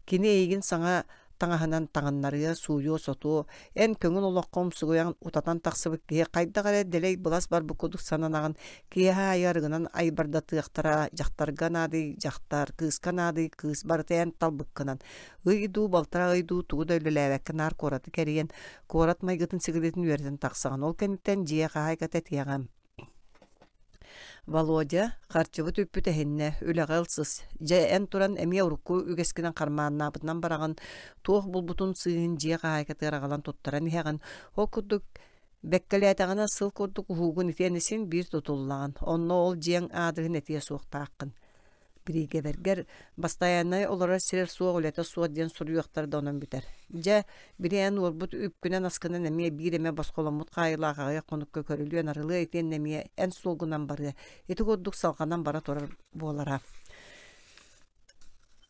Кини эйигин саҥа таҥаһынан таҥыннарыа, сууйуо-сотуо, эн көҥүл олоххо умсугуйан утатан тахсыбыт киһи хайдах эрэ дэлэй-былас барбыт курдук сананаҕын, киэһэ аайы арыгынан айбардатыахтара, дьахтарга наадый дьахтар, кыыска наадый кыыс, барыта эн талбыккынан. Ый дуу, балтараа ый дуу тугу да үлэлээбэккэ наар куораты кэрийэн, куорат майгытын-сигилитин үөрэтэн тахсаҕын. Ол кэнниттэн дьиэ хаһаайката этиэҕэ: «Володя, харчыбыт үппүт эһиннэ, үлэҕэ ылсыс. Дьэ, эн туран эмиэ урукку үгэскинэн хармааннаабытынан бараҕын, туох булбутун сыыһын дьиэ хаһаайкатыгар аҕалан туттаран иһэҕин. Ол курдук бэккэлээтэҕинэ сыл курдук уһуугун итиэннэ син биир тутуллаҕын. Онно ол дьиэҥ аадырыһын этиэ суохтааххын. Бириигэбэргэр бастайааннай олорор сирэ суох, үлэтэ суох диэн суруйуохтара да онон бүтэр. Дьэ, били эн уорбут үпкүнэн-аскынан эмиэ биир эмэ босхоломмут хаайыылаах аҕыйах хонукка көрүлүөн-арылыа итиэннэ эмиэ эн суолгунан барыа. Ити курдук салҕанан бара турар буолара.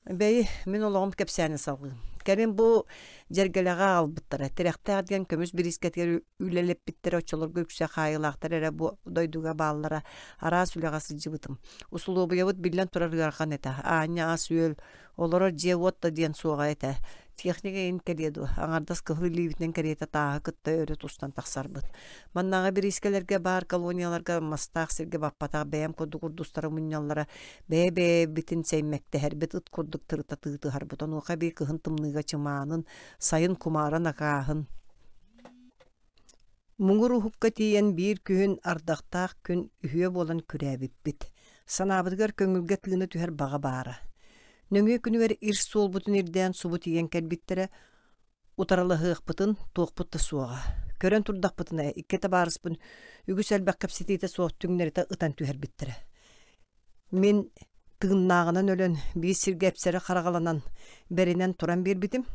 Бэйи, мин олоҕум кэпсээнин салҕыым. Кэлин бу дьэргэлэҕэ аҕалбыттара. Тирэхтээх диэн көмүс бириискэтигэр үлэлэппиттэрэ оччолорго үксэ хаайыылаахтар эрэ бу дойдуга бааллара. Араас үлэҕэ сылдьыбытым. Усулуобуйабыт биллэн турар ыарахан этэ. Аанньа ас-үөл, олорор дьиэ-уот да диэн суоҕа этэ. Техника иһин кэлиэ дуо, аҥардас кыһыл илиибитинэн кэриэтэ тааһы кытта өрө тустан тахсарбыт. Маннааҕы бириискэлэргэ баар колонияларга мастаах сиргэ баппатах бэйэм курдук урдустары мунньаллара, бэйэ-бэйэбитин сэймэктэһэрбит, ыт курдук тырыта тыытыһарбыт. Онуоха эбии кыһын тымныыга чымаанын, сайын кумаара накааһын Муҥур уһукка тиийэн биир күһүн ардахтаах күн үһүө буолан күрээбиппит. Санаабытыгар көҥүлгэ тыына түһэр баҕа баара. Нөҥүө күнүгэр ир суолбутун ирдээн субу тиийэн кэлбиттэрэ, утарылаһыахпытын туохпут да суоҕа. Көрөн турдахпытына икки табаарыспын үгүс элбэх кэпсэтиитэ суох түҥнэритэ ытан түһэрбиттэрэ. Мин тыыннааҕынан өлөн, биир сиргэ эпсэри хараҕаланан, бэринэн туран биэрбитим.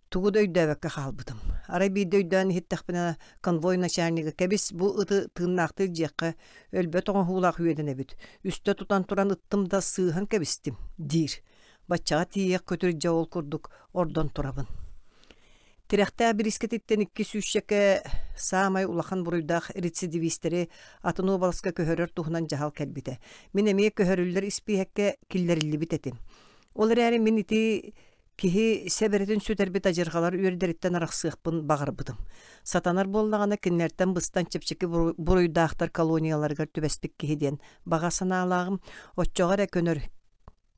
Тугу да өйдөөбөккө хаалбытым. Арай биирдэ өйдөөн иһиттэхпинэ, конвой начальнига «Кэбис, бу ыты тыыннаахтыы илдьиэххэ, өлбөт оҥоһуулаах үөдэн эбит, үстэ тутан туран ыттым да сыыһан кэбистим» диир. Баччаҕа тиийиэх көтүр дьэ ол курдук ордон турабын. Тирэхтээх бириискэтиттэн икки сүүсчэкэ саамай улахан буруйдаах рецидивистэри атын уобаласка көһөрөр туһунан дьаһал кэлбитэ. Мин эмиэ көһөрүллэр испииһэккэ киллэриллибит этим. Ол эрээри мин ити киһи сэбэрэтин сүтэрбит адьырҕалар үөрдэриттэн арахсыахпын баҕарбытым. Сатанар буоллаҕына кинилэртэн быстан чэпчэки буруйдаахтар колонияларыгар түбэспит киһи диэн баҕа санаалааҕым. Оччоҕо эрэ көнөр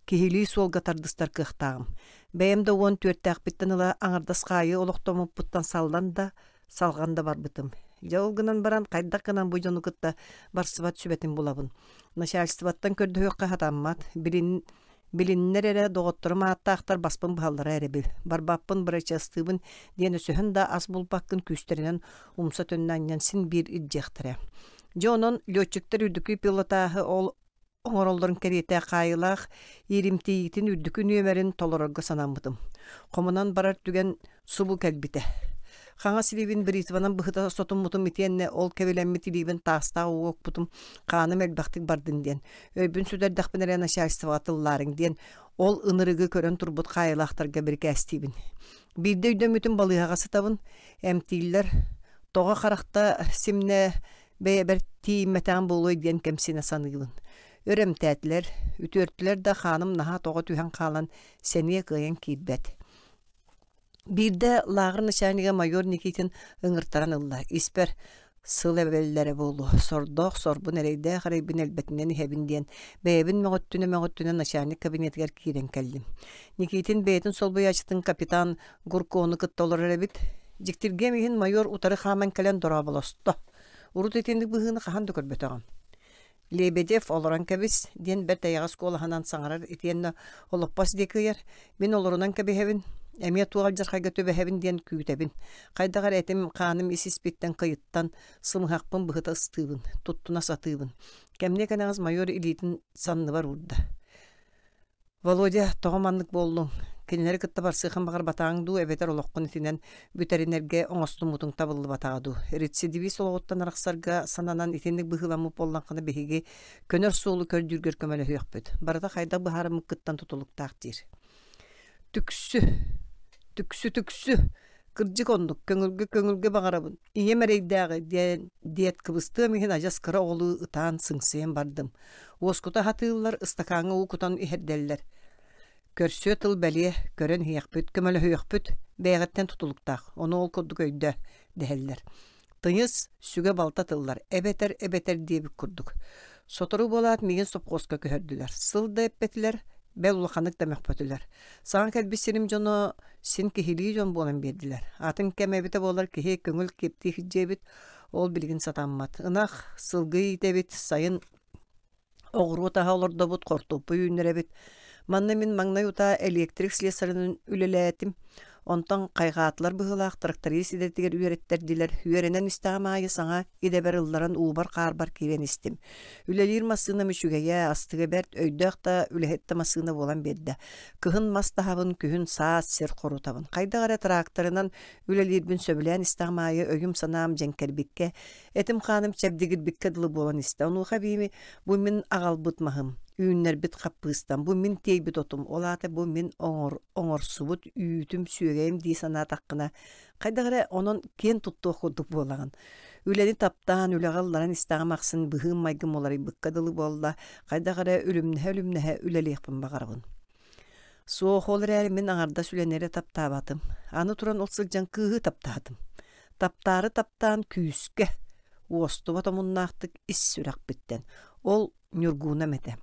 Киһилии суолга тардыстар кыахтааҕым. Бэйэм да уон түөртээхпиттэн ыла аҥардас хаайыы олохтоммуппуттан саллан да, салҕан да барбытым. Дьэ ол гынан баран хайдах гынан бу дьону кытта барсыбат сүбэтин булабын. Начальствоттан көрдөһүөххэ сатаммат. Билин Билиннэр эрэ доҕотторум ааттаахтар баспын быһаллара эрэбил. Барбаппын, бырачыастыыбын диэн өсөһөн да ас булбаккын күүстэринэн умса төннө анньан син биир илдьиэхтэрэ. Дьэ онон летчиктэр үрдүкү пилотааһы ол оҥороллорун кэриэтэ хаайыылаах ииримтийиитин үрдүкү нүөмэрин толорорго санаммытым. Хомунан барар түгэн субу кэлбитэ. Хаҥас илиибин бритванан быһыта сотуммутум итиэннэ ол кэбилэммит илиибин таастаах ууга укпутум хааным элбэхтик бардын диэн. Өйбүн сүтэрдэхпинэ эрэ начальствоҕа тыллаарыҥ диэн ол ынырыгы көрөн турбут хаайыылаахтарга бирикээстиибин. Биирдэ өйдөммүтүм балыыһаҕа сытабын, эмтииллэр, тоҕо харахта симнэ бэйэбэр тиийиммэтэҕим буолуой диэн кэмсинэ саныыбын. Өр эмтээтилэр, үтүөртүлэр да хааным наһаа тоҕо түһэн хаалан сэниэ кыайан киирбэт. Биирдэ лааҕыр начальнига майор Никитин ыҥыртаран ылла. Испэр сыл эбэллэрэ буолуо, сордоох сорбун эрэйдээх эрэйбин элбэтинэн иһэбин диэн бэйэбин мөҕүттүнэ-мөҕүттүнэ начальник кабинетыгар киирэн кэллим. Никитин бэйэтин солбуйааччытын капитан Гуркону кытта олорор эбит. Дьиктиргиэм иһин майор утары хааман кэлэн дорооболосто. Урут итинник быһыыны хаһан да көрбөтөҕүм. Лебедев олорон кэбис диэн бэрт эйэҕэс куолаһынан саҥарар итиэннэ олоппос диэки ыйар. Мин олорунан кэбиһэбин, эмиэ туох алдьархайга түбэһэбин диэн күүтэбин. Хайдах эрэ этим хааным ис-испиттэн кыйыттан, сымыһахпын быһыта ыстыыбын, туттуна сатыыбын. Кэмниэ кэнэҕэс майор илиитин санныбар уурда. Володя, тоҕо маннык буоллуҥ? Кинилэри кытта барсыаххын баҕарбатаҕыҥ дуу эбэтэр олоххун итинэн бүтэринэргэ оҥостуммутуҥ табыллыбатаҕа дуу? Рецидивист олоҕуттан арахсарга сананан итинник быһыыламмыт буоллаххына биһиги көнөр суолу көрдүүргэр көмөлөһүөхпүт. Барыта хайдах быһаарыммыккыттан тутулуктаах диир. Түксү, түксү, түксү! Кырдьык оннук, көҥүлгэ көҥүлгэ баҕарабын. Ийэм эрэйдээҕи диэн диэт кыбыстыам иһин адьас кыра оҕолуу ытаан сыҥсыйан бардым. Уоскута сатыыллар, ыстакааҥҥа уу кутан иһэрдэллэр. Көрсүө тыл бэлиэ, көрөн иһиэхпит, көмөлөһүөхпүт, бэйэҕиттэн тутулуктаах, ону ол курдук өйдөө дэһэллэр. Тыйыс, сүгэ-балта тыллар, эбэтэр эбэтэр диэбит курдук. Сотору буолаат миигин сопхуоска көһөрдүлэр. Сыл да эппэтилэр, бэл улаханнык да мөхпөтүлэр. Саҥа кэлбит сирим дьоно син киһилии дьон буолан биэрдилэр. Атын кэм эбитэ буоллар киһи көҥүл киэптии сылдьыа эбит, ол билигин сатаммат. Ынах, сылгы иитэбит, сайын Оҕуруот аһа олордобут, хортуоппуй үүннэрэбит. Манна мин маҥнай утаа электрик слесарынан үлэлээтим. Онтон хайҕаатылар быһыылаах тракторист идэтигэр үөрэттэрдилэр. Үөрэнэн истэҕим аайы саҥа идэбэр ылларан уубар-хаарбар киирэн истим. Үлэлиир массыынам үчүгэйэ, астыга бэрт, өйдөөх да, үлэһит да массыына буолан биэрдэ. Кыһын мас таһабын, күһүн саас сир хорутабын. Хайдах эрэ тракторынан үлэлиирбин сөбүлээн истэҕим аайы өйүм-санаам дьэҥкэрбиккэ, Этим-хааным чэбдигирбиккэ дылы буолан истэ. Онуоха эбиими бу мин аҕалбыт маһым, үүннэрбит хаппыыстам, бу мин тиэйбит отум, ол аата бу мин оҥор, оҥорсубут үүтүм, сүөгэйим дии санаатаххына, хайдах эрэ онон киэн туттуох курдук буолаҕын. Үлэни таптаан, үлэҕэ ылларан истэҕим ахсын быһыым-майгым уларыйбыкка дылы буолла, хайдах эрэ үлүмнэһэ-үлүмнэһэ үлэлиэхпин баҕарабын. Суох, ол эрээри мин аҥардас үлэни эрэ таптаабатым. Аны туран ол сылдьан кыыһы таптаатым. Таптаары таптаан күүскэ, уостубат омуннаахтык ис сүрэхпиттэн. Ол Ньургуунам этэ.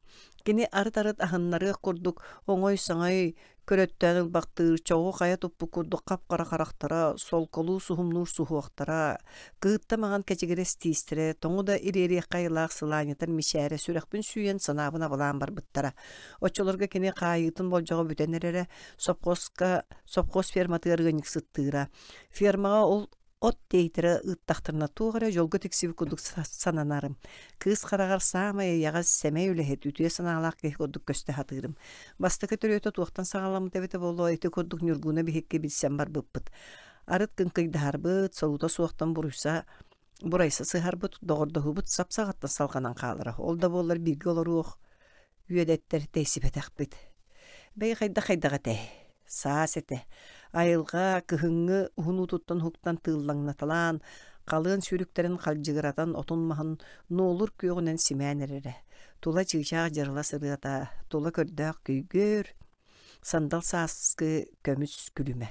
Кини арыт-арыт аһыннарыах курдук оҥой-саҥай көрөттөөн ылбахтыыр, чоҕу хайа туппут курдук хап-хара харахтара, солколуу суһумнуур суһуохтара, кыытта маҥан кэчигирэс тиистэрэ, тоҥу да ириэриэххэ айылаах сылаанньытар мичээрэ сүрэхпин сүүйэн санаабын абылаан барбыттара. Оччолорго кини хаайыытын болдьоҕо бүтэн эрэрэ, сопхуоска сопхуос ферматыгар ыанньыксыттыыра. Фермаҕа ол от тиэйтэрэ ыыттахтарына туох эрэ дьолго тиксибит курдук сананарым. Кыыс хараҕар саамай эйэҕэс, сэмэй үлэһит, үтүө санаалаах киһи курдук көстө сатыырым. Бастакы төрүөтэ туохтан саҕаламмыта эбитэ буолуо, ити курдук Ньургуна биһикки билсэн барбыппыт. Арыт кыҥкыйдаһарбыт, солуута суохтан буруйса бурайса сыһарбыт, доҕордоһуубут сап-саҕаттан салҕанан хаалара. Ол да буоллар бииргэ олоруох үөдэттэр тэйсибэтэхпит. Бэйи хайдах-хайдах этэй? Саас этэ. Айылҕа кыһыҥҥы уһун уутуттан уһуктан тыыллаҥнаталаан, халыан сүүрүктэрин халдьыгыратан отун-маһын нуолур күөҕүнэн симээн эрэрэ. Тула чыычаах дьырылас ырыата, тула көрдөөх күйгүөр, сандал сааскы көмүс күлүмэ.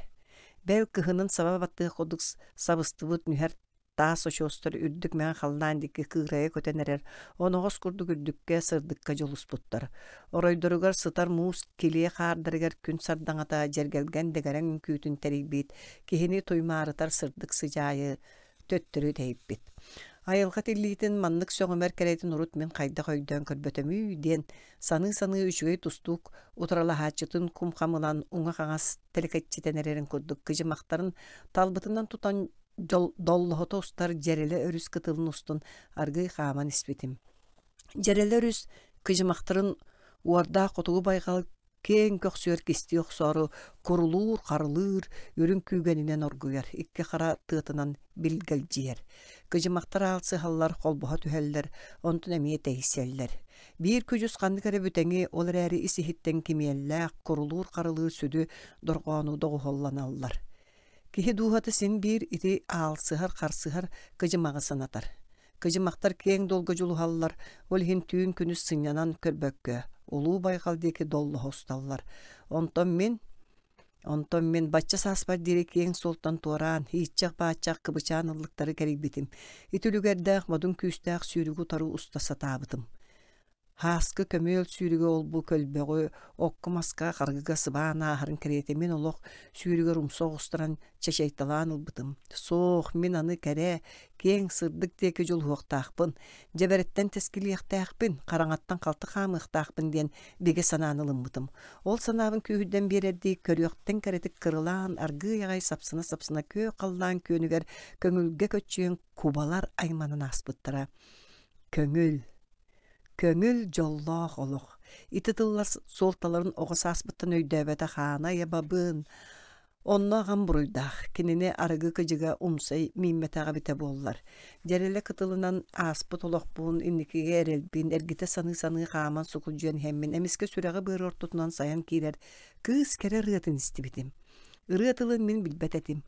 Бэл кыһынын саба баттыах курдук сабыстыбыт нүһэр таас очуостар үрдүк мэҥэ халлаан диэки кыырайа көтөн эрэр оноҕос курдук үрдүккэ, сырдыкка дьулуспуттар. Оройдоругар сытар муус килиэ хаардарыгар күн сардаҥата дьэргэлгэн дэгэрэҥ үҥкүүтүн тэрийбит, киһини туймаарытар сырдык сыдьаайы төттөрү тэйиппит. Айылҕа тиллиитин маннык сөҕүмэр кэрэтин урут мин хайдах өйдөөн көрбөтөмүй диэн саныы-саныы үчүгэй тустуук утарылаһааччытын кум-хам ылан уҥа-хаҥас тэлэкэччитэн эрэрин курдук кыдьымахтарын талбытынан тутан доллоһото устар Дьэрэлэ өрүс кытылын устун аргыый хааман испитим. Дьэрэлэ өрүс кыдьымахтарын уордаах хотугу байҕал киэҥ көхсүгэр кистии охсоору курулуур-харылыыр, үрүҥ күүгэнинэн оргуйар, икки хара тыатынан билгэлдьийэр. Кыдьымахтар аалсыһаллар, холбоһо түһэллэр, онтон эмиэ тэйсэллэр. Биир күдьүс ханнык эрэ бүтэҥи, ол эрээри ис-иһиттэн кимиэллээх, курулуур-харылыыр сүдү дорҕоону доҕуһуолланаллар. Киһи дууһата син биир ити аалсыһар-харсыһар кыдьымаҕы санатар. Кыдьымахтар киэҥ дуолга дьулуһаллар, ол иһин түүн-күнүс сынньанан көрбөккө, улуу байҕал диэки доллоһо усталлар. Онтон мин Онтон мин бачча сааспар диэри киэҥ суолтан туораан, ииччэх-бааччах кыбычаан ыллыктары кэрийбитим. Ити үлүгэрдээх модун күүстээх сүүрүгү утары уста сатаабытым. Һааскы көмүөл сүүрүгэ ол-бу көлбөҕү окко-маска харгыга сыбаан ааһарын кэриэтэ мин олох сүүрүгэр умса оҕустаран чачайталаан ылбытым. Суох, мин аны кэрэ, киэҥ, сырдык диэки дьулуһуохтаахпын, дьэбэрэттэн тэскилиэхтээхпин, хараҥаттан халты хаамыахтаахпын диэн бигэ санааны ылыммытым. Ол санаабын күүһүрдэн биэрэрдии көрүөхтэн кэрэтик кырылаан, аргыый аҕай сапсына-сапсына күөх халлаан күөнүгэр көҥүлгэ көччүйэн кубалар айманан ааспыттара. Көҥүл Көҥүл, дьоллоох олох. Ити тыллар суолталарын оҕо сааспыттан өйдөөбөтөх Аана айабабын. Онно аҕам буруйдаах, кинини арыгы кыдьыга умсай мииммэтэҕэ эбитэ буоллар. Дьэрэлэ кытылынан ааспыт олохпун, инникигэ эрэлбин эргитэ саныы-саныы хааман сукулдьуйан иһэммин эмискэ сүрэҕи-быары ортотунан сайан киирэр кыыс кэрэ ырыатын истибитим. Ырыа тылын мин билбэт этим.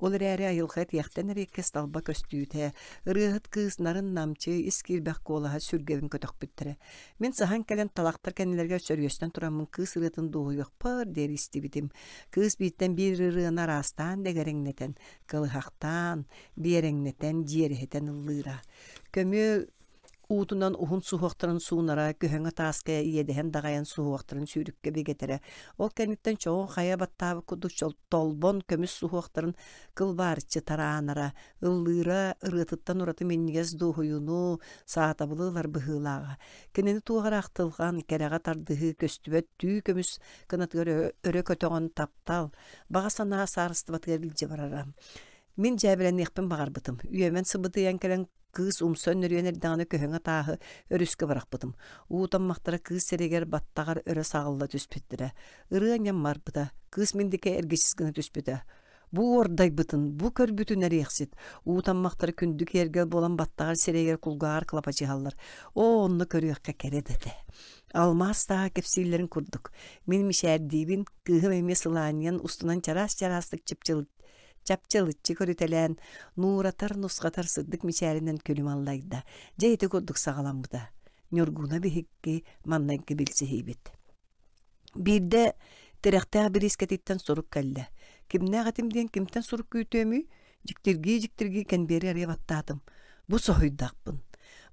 Ол эрээри айылҕа этиэхтэн эриэккэс талба көстүүтэ, ырыаһыт кыыс нарын-намчы, ис киирбэх куолаһа сүргэбин көтөхпүттэрэ. Мин саһан кэлэн талахтар кэннилэригэр сөрүөстэн тураммын кыыс ырыатын дуоһуйуохпар диэри истибитим. Кыыс бииртэн биир ырыаны араастаан дэгэрэҥнэтэн, кылыһахтаан, биэрэҥнэтэн, дьиэрэһитэн ыллыыра. Көмүөл Уутунан уһун суһуохтарын суунара, көһөҥө тааска иэдэһэн даҕайан суһуохтарын сүүрүккэ бигэтэрэ. Ол кэнниттэн чоҕу хайа баттаабыт курдук толбон көмүс суһуохтарын кылбаарыччы тараанара, ыллыыра, ырыатыттан ураты минньигэс дуоһуйууну, саатабылы ылар быһыылааҕа. Кинини туох эрэ ахтылҕан, кэрэҕэ тардыһыы көстүбэт түү көмүс кынатыгар өрө көтөҕөн таптал, баҕа санаа саарыстыбатыгар илдьэ барара. Мин дьээбэлэниэхпин баҕарбытым. Үөмэн сыбыдыйан кэлэн кыыс умса өнөрүйэн эрдэҕинэ көһөҥө тааһы өрүскэ бырахпытым. Уу таммахтара кыыс сиригэр баттаҕар өрө саҕылла түспүттэрэ. Ырыа ньаммарбыта. Кыыс миндикэ эргичис гына түспүтэ. Бу уордайбытын, бу көрбүтүн эриэхсит. Уу таммахтара күндү киэргэл буолан баттаҕар сирэйигэр кулгааҕар кылапачыһаллар. Оо, онно көрүөххэ кэрэ да этэ. Алмаас тааһа кэпсииллэрин курдук. Мин мичээрдиибин, кыыһым эмиэ сылаанньыйан устунан чараас-чараастык чыпчылыт чапчылыччы көрүтэлээн, нууратар-нусхатар сырдык мичээринэн күлүм аллайда. Дьэ ити курдук саҕаламмыта. Ньургуна биһикки маннайгы билсиһиибит. Биирдэ тирэхтээх бириискэтиттэн сурук кэллэ. Кимнээх этим диэн кимтэн сурук күүтүөмүй? Дьиктиргии-дьиктиргии кэнбиэри арыйа баттаатым. Бу соһуйдахпын.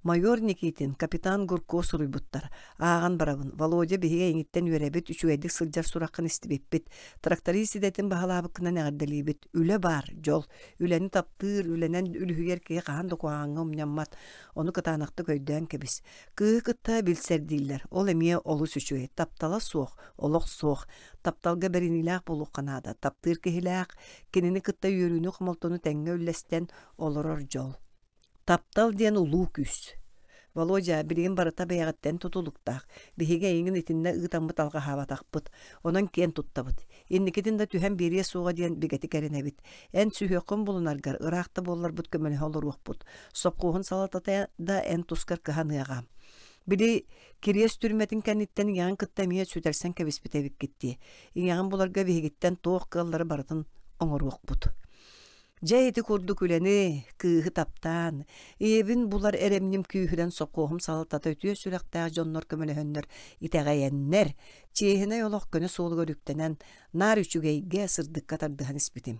Майор Никитин, капитан Гурко суруйбуттар. Ааҕан барабын. Володя биһиги эйигиттэн үөрэбит, үчүгэйдик сылдьар сураххын истибиппит. Тракторист идэтин баһылаабыккынан эҕэрдэлиибит. Үлэ баар, дьол. Үлэни таптыыр, үлэнэн үлүһүйэр киһи хаһан да куһаҕаҥҥа умньаммат. Ону кытаанахтык өйдөөн кэбис. Кыыһы кытта билсэр дииллэр. Ол эмиэ олус үчүгэй. Таптала суох, олох суох. Тапталга бэриниилээх буолуохха наада. Таптыыр киһилээх, кинини кытта үөрүүнү-хомолтону тэҥҥэ үллэстэн олорор дьол. Таптал диэн улуу күүс. Володя, билигин барыта бэйэҕиттэн тутулуктаах. Биһиги эйигин итиннэ ыытаммыт алҕаһаабатахпыт. Онон киэн туттабыт. Инникитин да түһэн биэриэ суоҕа диэн бигэтик эрэнэбит. Эн сүһүөххүн булунаргар ыраах да буолларбыт көмөлөһө олоруохпут. Сопхуоһун салалтата да эн тускар кыһаныаҕа. Били Кириэс түрмэтин кэнниттэн ийэҕин кытта эмиэ сүтэрсэн кэбиспит эбиккит дии. Ийэҕин буларга биһигиттэн туох кыаллары барытын оҥоруохпут. Дьэ ити курдук үлэни, кыыһы таптаан, ийэбин булар эрэмньим күүһүрэн сокуоһум салалтата үтүө сүрэхтээх дьоннор көмөлөһөннөр итэҕэйэннэр, чиэһинэй олох көнө суолугар үктэнэн, наар үчүгэйгэ, сырдыкка тардыһан испитим.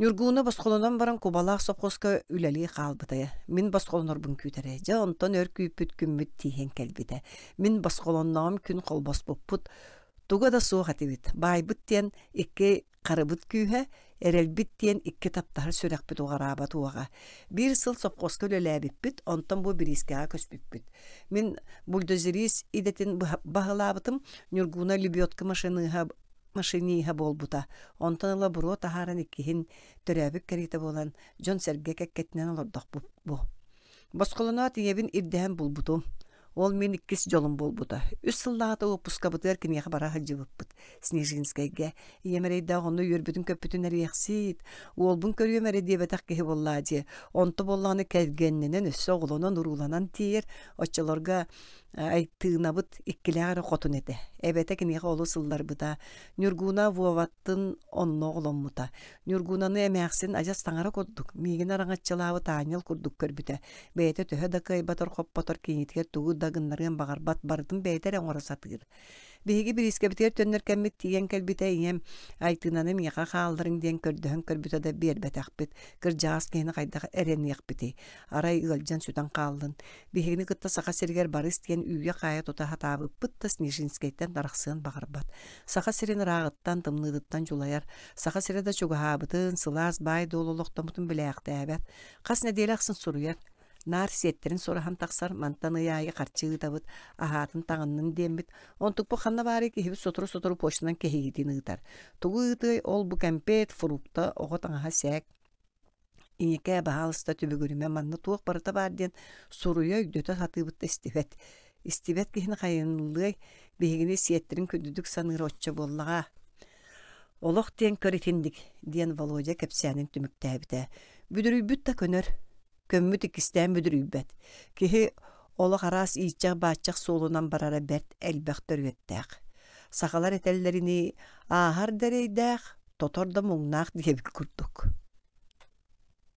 Ньургууна босхолонон баран Кубалаах сопхуоска үлэлии хаалбыта. Мин босхолонорбун күүтэрэ. Дьэ онтон өр күүппүт күммүт тиийэн кэлбитэ. Мин босхолонноҕум күн холбоспуппут. Туга да суох этибит. Баайбыт диэн икки Харыбыт күүһэ, эрэлбит диэн икки таптаһар сүрэхпит уҕараабат уоҕа. Биир сыл сопхуоска үлэлээбиппит, онтон бу бириискэҕэ көспүппүт. Мин бульдозерист идэтин баһылаабытым, Ньургууна лебедка машиниһа машиниһа буолбута. Онтон ыла буруо таһааран иккиһин төрөөбүт кэриэтэ буолан, дьон-сэргэ кэккэтинэн олордохпут бу. Босхолоноот ийэбин ирдэһэн булбутум. Ол мин иккис дьолум буолбута. Үс сыллааҕыта уоппускабытыгар киниэхэ бара сылдьыбыппыт. Снежинскэйгэ. Ийэм эрэйдээх онно үөрбүтүн-көппүтүн эриэхсиит. Уолбун көрүөм эрэ диэбэтэх киһи буоллаа дии. Онто буоллаҕына кэргэннэнэн, өссө оҕолонон-урууланан тиийэр. Оччолорго Айтыынабыт иккилээх эрэ хотун этэ. Эбэтэ киниэхэ олус ылларбыта. Ньургууна Воваттын онно оҕоломмута. Ньургуунаны эмээхсин адьас таҥара курдук, миигин араҥаччылаабыт аанньал курдук көрбүтэ. Бэйэтэ төһө да кыайбатар-хоппотор кинитигэр тугу да гыннарыан баҕарбат, барытын бэйэтэ эрэ оҥоро сатыыр. Биһиги бириискэбитигэр төннөр кэммит тиийэн кэлбитэ ийэм Айтыынаны миэхэ хаалларыҥ диэн көрдөһөн көрбүтэ да биэрбэтэхпит. Кырдьаҕас киһини хайдах эрэниэхпитий? Арай ыалдьан сүтэн хааллын. Биһигини кытта Саха сиригэр барыс диэн үүйэ-хаайа тута сатаабыппыт да Снежинскэйтэн арахсыан баҕарбат. Саха сирин ырааҕыттан, тымныытыттан дьулайар. Саха сирэ да чугаһаабытын, сылаас баай-дуол олохтоммутун билээхтээбэт. Хас нэдиэлэ ахсын суруйар. Наар сиэттэрин сураһан тахсар, мантан ый аайы харчы ыытабыт, аһаатын таҥыннын диэммит. Онтукпут ханна баарый киһибит сотору-сотору почтанан кэһиитин ыытар. Тугу ыытыай, ол-бу кэмпиэт, фрукта, оҕо таҥаһа сээк. Ийэкээ, баһаалыста түбүгүрүмэ, манна туох барыта баар диэн суруйа, өйдөтө сатыыбыт да истибэт. Истибэт киһини хайыныллыай, биһигини сиэттэрин күндүтүк саныыр оччо буоллаҕа. Олох диэн көр итинник, диэн Володя кэпсээнин түмүктээбитэ. Бүдүрүйбүт да көнөр, көммүт иккистээн бүдүрүйбэт. Киһи олох араас ииччэх-бааччах суолунан барара бэрт элбэх төрүөттээх. Сахалар этэллэринии, ааһар да эрэйдээх, тотор да муҥнаах диэбит курдук.